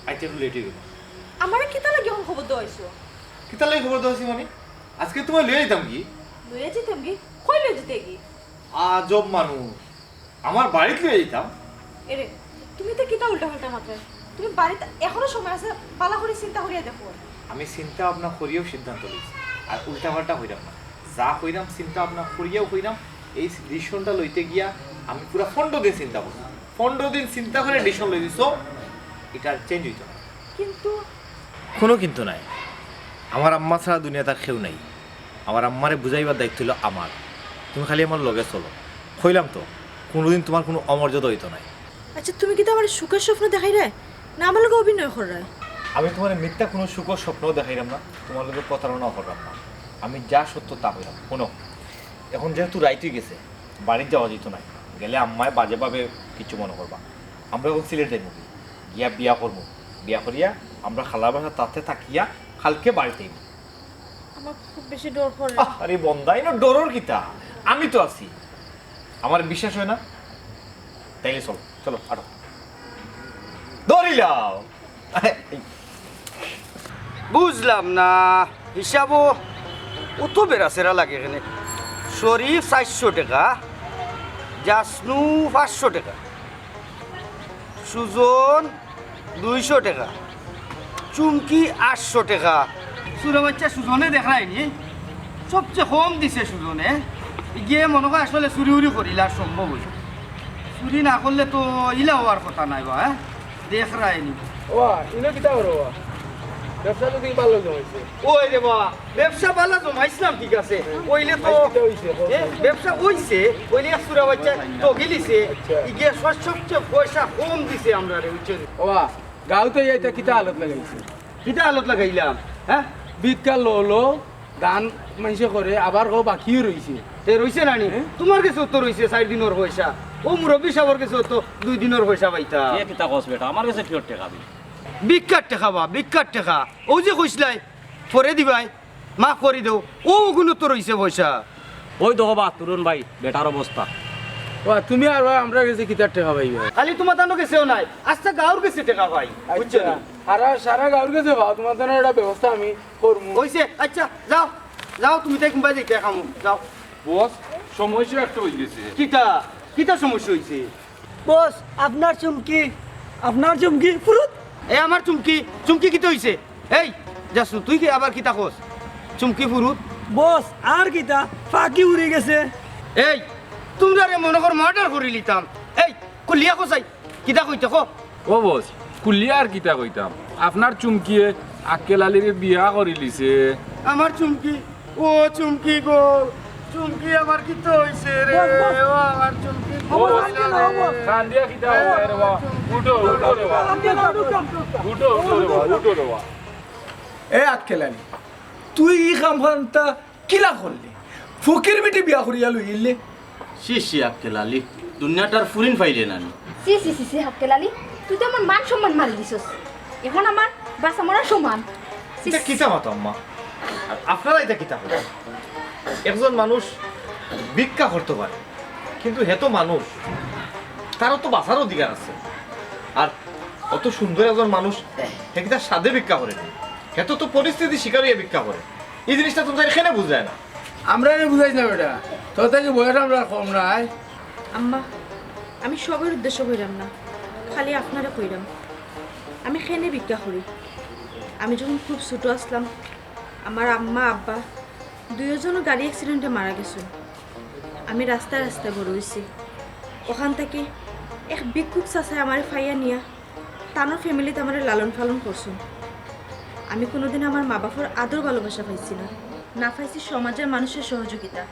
আইতে একটু লেট হয়ে গেল। আমারে কিতা লাগি এখন খবর দেওয়া হইছো? কিতা লাগি খবর দেওয়া হইছে মানে? আজকে তোমার লইয়া যেতাম কি? লইয়া যেতাম কি? কই লইয়া যেতে কি? আজব মানুষ। আমার বাড়িত লইয়া যেতাম। এরে, তুমি তো কিতা উল্টা পাল্টা মাতরায়। তুমি বাড়িত এখনো সময় আছে, বালা করি চিন্তা করিয়া দেখো। আমি চিন্তা ভাবনা করিয়াউ সিদ্ধান্ত লইছি, আর উল্টাপাল্টা কইরাম না। যা কইরাম চিন্তা ভাবনা করিয়াউ কইরাম। এই ডিসিশনটা লইতে গিয়া আমি পুরা পনরো দিন চিন্তা করছি, পনরো দিন চিন্তা করিয়া ডিসিশন লইছি। So, ইটা আর চেঞ্জ অইতো না। কিন্তু কুনু কিন্তু নাই। আমার আম্মা ছাড়া দুনিয়াত আর কেউ নাই। আমার আম্মারে বুঝাইবার দায়িত্ব অইলো আমার। তুমি খালি আমার লগে চলো। কইলাম তো, কুনুদিন তুমার কুনু অমর্যাদা অইতো নায়। আচ্ছা, তুমি কিতা আমারে সুখর স্বপ্ন দেখাইরায়, না আমার লগে অভিনয় কররায়? আমি তুমারে মিথ্যা কুনু সুখর স্বপ্নও দেখাইরাম না, তুমার লগে প্রতারণাও কররাম না। আমি যা সত্য তা কইরাম। হুনো, অখন যেহেতু রাইত অইগেছে, বাড়িত যাওয়া যাইতো নায়। গেলে আম্মায় বাজেভাবে কিছু মনো করবা। আমরা অখন সিলেট যাইমু, গিয়া বিয়া করমু। বিয়া করিয়া আমরা খালার বাসাত থাকিয়া কাইলকে বাড়িত আইমু। আমার খুব বেশি ডর করে। আরে বন্দা, ইনো ডরর কিতা? আমি তো আছি। আমার বিশ্বাস অয় না? তাইলে চলো, চলো, আটো। ধরিলাও। বুঝলাম না, হিসাবো অত বেড়াছেড়া লাগে কেনে। শরীফ চাইরশো টেকা, জাসনু পাঁচশো টেকা, সুজন দুইশো টেকা, চুমকি আটশো টেকা। চুরা বাইচ্চা সুজনে দেখরায়নি, সবচেয়ে কম দিছে সুজনে। ইগিয়ে মনো কয় আসলে চুরি উরি করিলে আর সম্ভব অইবো। চুরি না করলে তো ইলা অওয়ার কথা নায় বা, হ্যাঁ? দেখরায়নি। ওবা, ইনো কিতা করো বা? ব্যবসা তো দেখি ভালা জমাইছে। ওই রে বা, ব্যবসা ভালা জমাইছলাম, ঠিক আছে। অইলে তো, আইজ কিতা অইছে, কও এ, তো? ব্যবসা অইছে, অইলে এক চুরা বাইচ্চা ঠগিলিছে। আচ্ছা। ইগিয়ে সব-, সবচেয়ে পয়সা কম দিছে আমরারে, বুঝছো নি? ওবা, গাঁওত আইয়া ইতা কিতা হালত লাগাইছে? কিতা হালত লাগাইলাম, হ্যাঁ? ভিক্ষা লও লও, দান মাইনষে করে, আবার কও বাকিও রইছে। তে রইছে না নি? হ্যাঁ? তুমার গেছেও তো রইছে চাইর দিনর পয়সা। অউ মুরব্বি সাবর গেছেও তো দুই দিনর পয়সা পাইতাম। এ কিতা কস বেটা, আমার গেছে কিওর টেকা দিবি? ভিক্ষার টেকা বা, ভিক্ষার টেকা। অউ যে কইছলায়, পরে দিবায়, মাফ করি দেও। অউ অগুনো তো রইছে পয়সা। ওই দেখো বা, তরুণ ভাই, বেটার অবস্থা। ওবা, তুমি আর বা আমরার গেছে কিতার টেকা পাইবায়? খালি তুমার তানর গেছেও নায়, আস্তা গাঁওর গেছে টেকা পাই, বুঝছো নি? আচ্ছা, সারা, সারা গাঁওর গেছে পাও, তুমার তানর একটা ব্যবস্থা আমি করমু। অইছে, আচ্ছা, যাও, যাও, তুমি তাই কুনবায় যাইতায় কামো, যাও। বস, সমস্যা একটা অইগেছে। কিতা? কিতা সমস্যা অইছে? বস, আপনার চুমকি, আপনার চুমকি ফুরুত। এ আমার চুমকি, চুমকি কিতা অইছে? এই, জাসু, তুই কি আবার কিতা কস? চুমকি ফুরুত? বস, আর কিতা? পাখি উড়ি গেছে। এই, তুমরারে মনো কর মার্ডার করিলিতাম। এই, খুলিয়া কও চাই, কিতা কইতে কও? ও বস, খুলিয়া আর কিতা কইতাম? আপনার চুমকিয়ে আক্কেল আলীরে বিয়া করিলিছে। আমার চুমকি, ও চুমকি গো, চুমকি আমার কিতা অইছে রে? বস, বস। ও আমার চুমকি গো। বস, আজকে না, বস। কান্দিয়া কিতা অইছে রে বা? উঠো, উঠো রে বা। উঠো, উঠো রে বা, উঠো রে বা। এ আক্কেল আলী, তুই ই কামখানটা কিলা করলে? ফকির বেটি বিয়া করিয়া লইলে? ছি ছি, আক্কেল আলী, দুনিয়াটার ফুরিন পাইলে না নি? ছি ছি ছি ছি, আক্কেল আলী, তুই তো আমার মান সম্মান মারি দিছস। অখন আমার বাঁচা মরা সমান। ছি, ইটা ছি। কিতা মাতো আম্মা? আর আপনারা ইটা কিতা কইরা? একজন মানুষ ভিক্ষা করতো পারে, কিন্তু হে তো মানুষ, তারও তো বাঁচার অধিকার আছে। আর অত সুন্দর একজন মানুষ, হে কিতা সাধে ভিক্ষা করে নি? হে তো, তো পরিস্থিতির শিকার অইয়া ভিক্ষা করে। ই জিনিসটা তুমরারে কেনে বুঝায় না? আমরারে বুঝাইস না বেটা, তোর থাকি বয়স আমরার কম নায়। আম্মা, আমি সবর উদ্দেশ্য কইরাম না, খালি আপনারে কইরাম। আমি কেনে ভিক্ষা করি? আমি যখন খুব ছোট আছলাম, আমার আম্মা আব্বা দুইওজনও গাড়ি অ্যাক্সিডেন্টে মারা গেছইন। আমি রাস্তায় রাস্তায় বড় অইছি। অখান থাকি এক ভিক্ষুক চাচায় আমারে পাইয়া নিয়া তানর ফ্যামিলিত আমারে লালন পালন করছইন। আমি কুনুদিন আমার মা বাপর আদর ভালোবাসা পাইছি না, না পাইছি সমাজর মানুষর সহযোগিতা।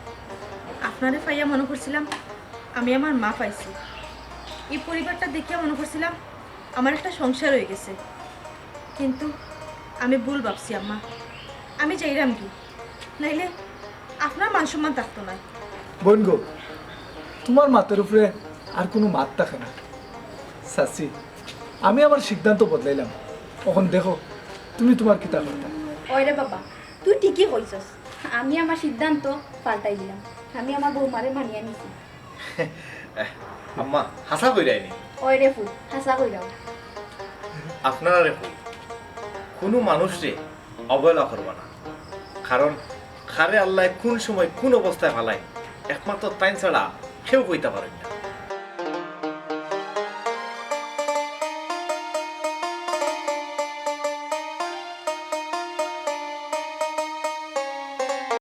আপনারে পাইয়া মনো করছিলাম আমি আমার মা পাইছি। ই পরিবারটা দেখিয়া মনো করছিলাম আমার একটা সংসার অইগেছে, কিন্তু আমি ভুল ভাবছি আম্মা। আমি যাইরামগি, নাইলে আপনার মান সম্মান থাকতো নায়। বইন গো, তুমার মাতর উপরে আর কুনু মাত থাকে না। চাচি, আমি আমার সিদ্ধান্ত বদলাইলাম। অখন দেখো, তুমি তুমার কিতা করতায়। ওই রে বাবা, তুই ঠিকই কইছস। আমি আমার সিদ্ধান্ত পাল্টাই দিলাম। আমি আমার বৌমারে মানিয়া নিছি। আম্মা, হাছা কইরায় নি? ওই রে ফুত, হাছা কইরাম। আপনারারে কই, কুনু মানুষরে অবহেলা করবা না, কারণ কারে আল্লায় কুন সময় কুন অবস্থায় ফালায়, একমাত্র তাইন ছাড়া কেউ কইতা পারে না।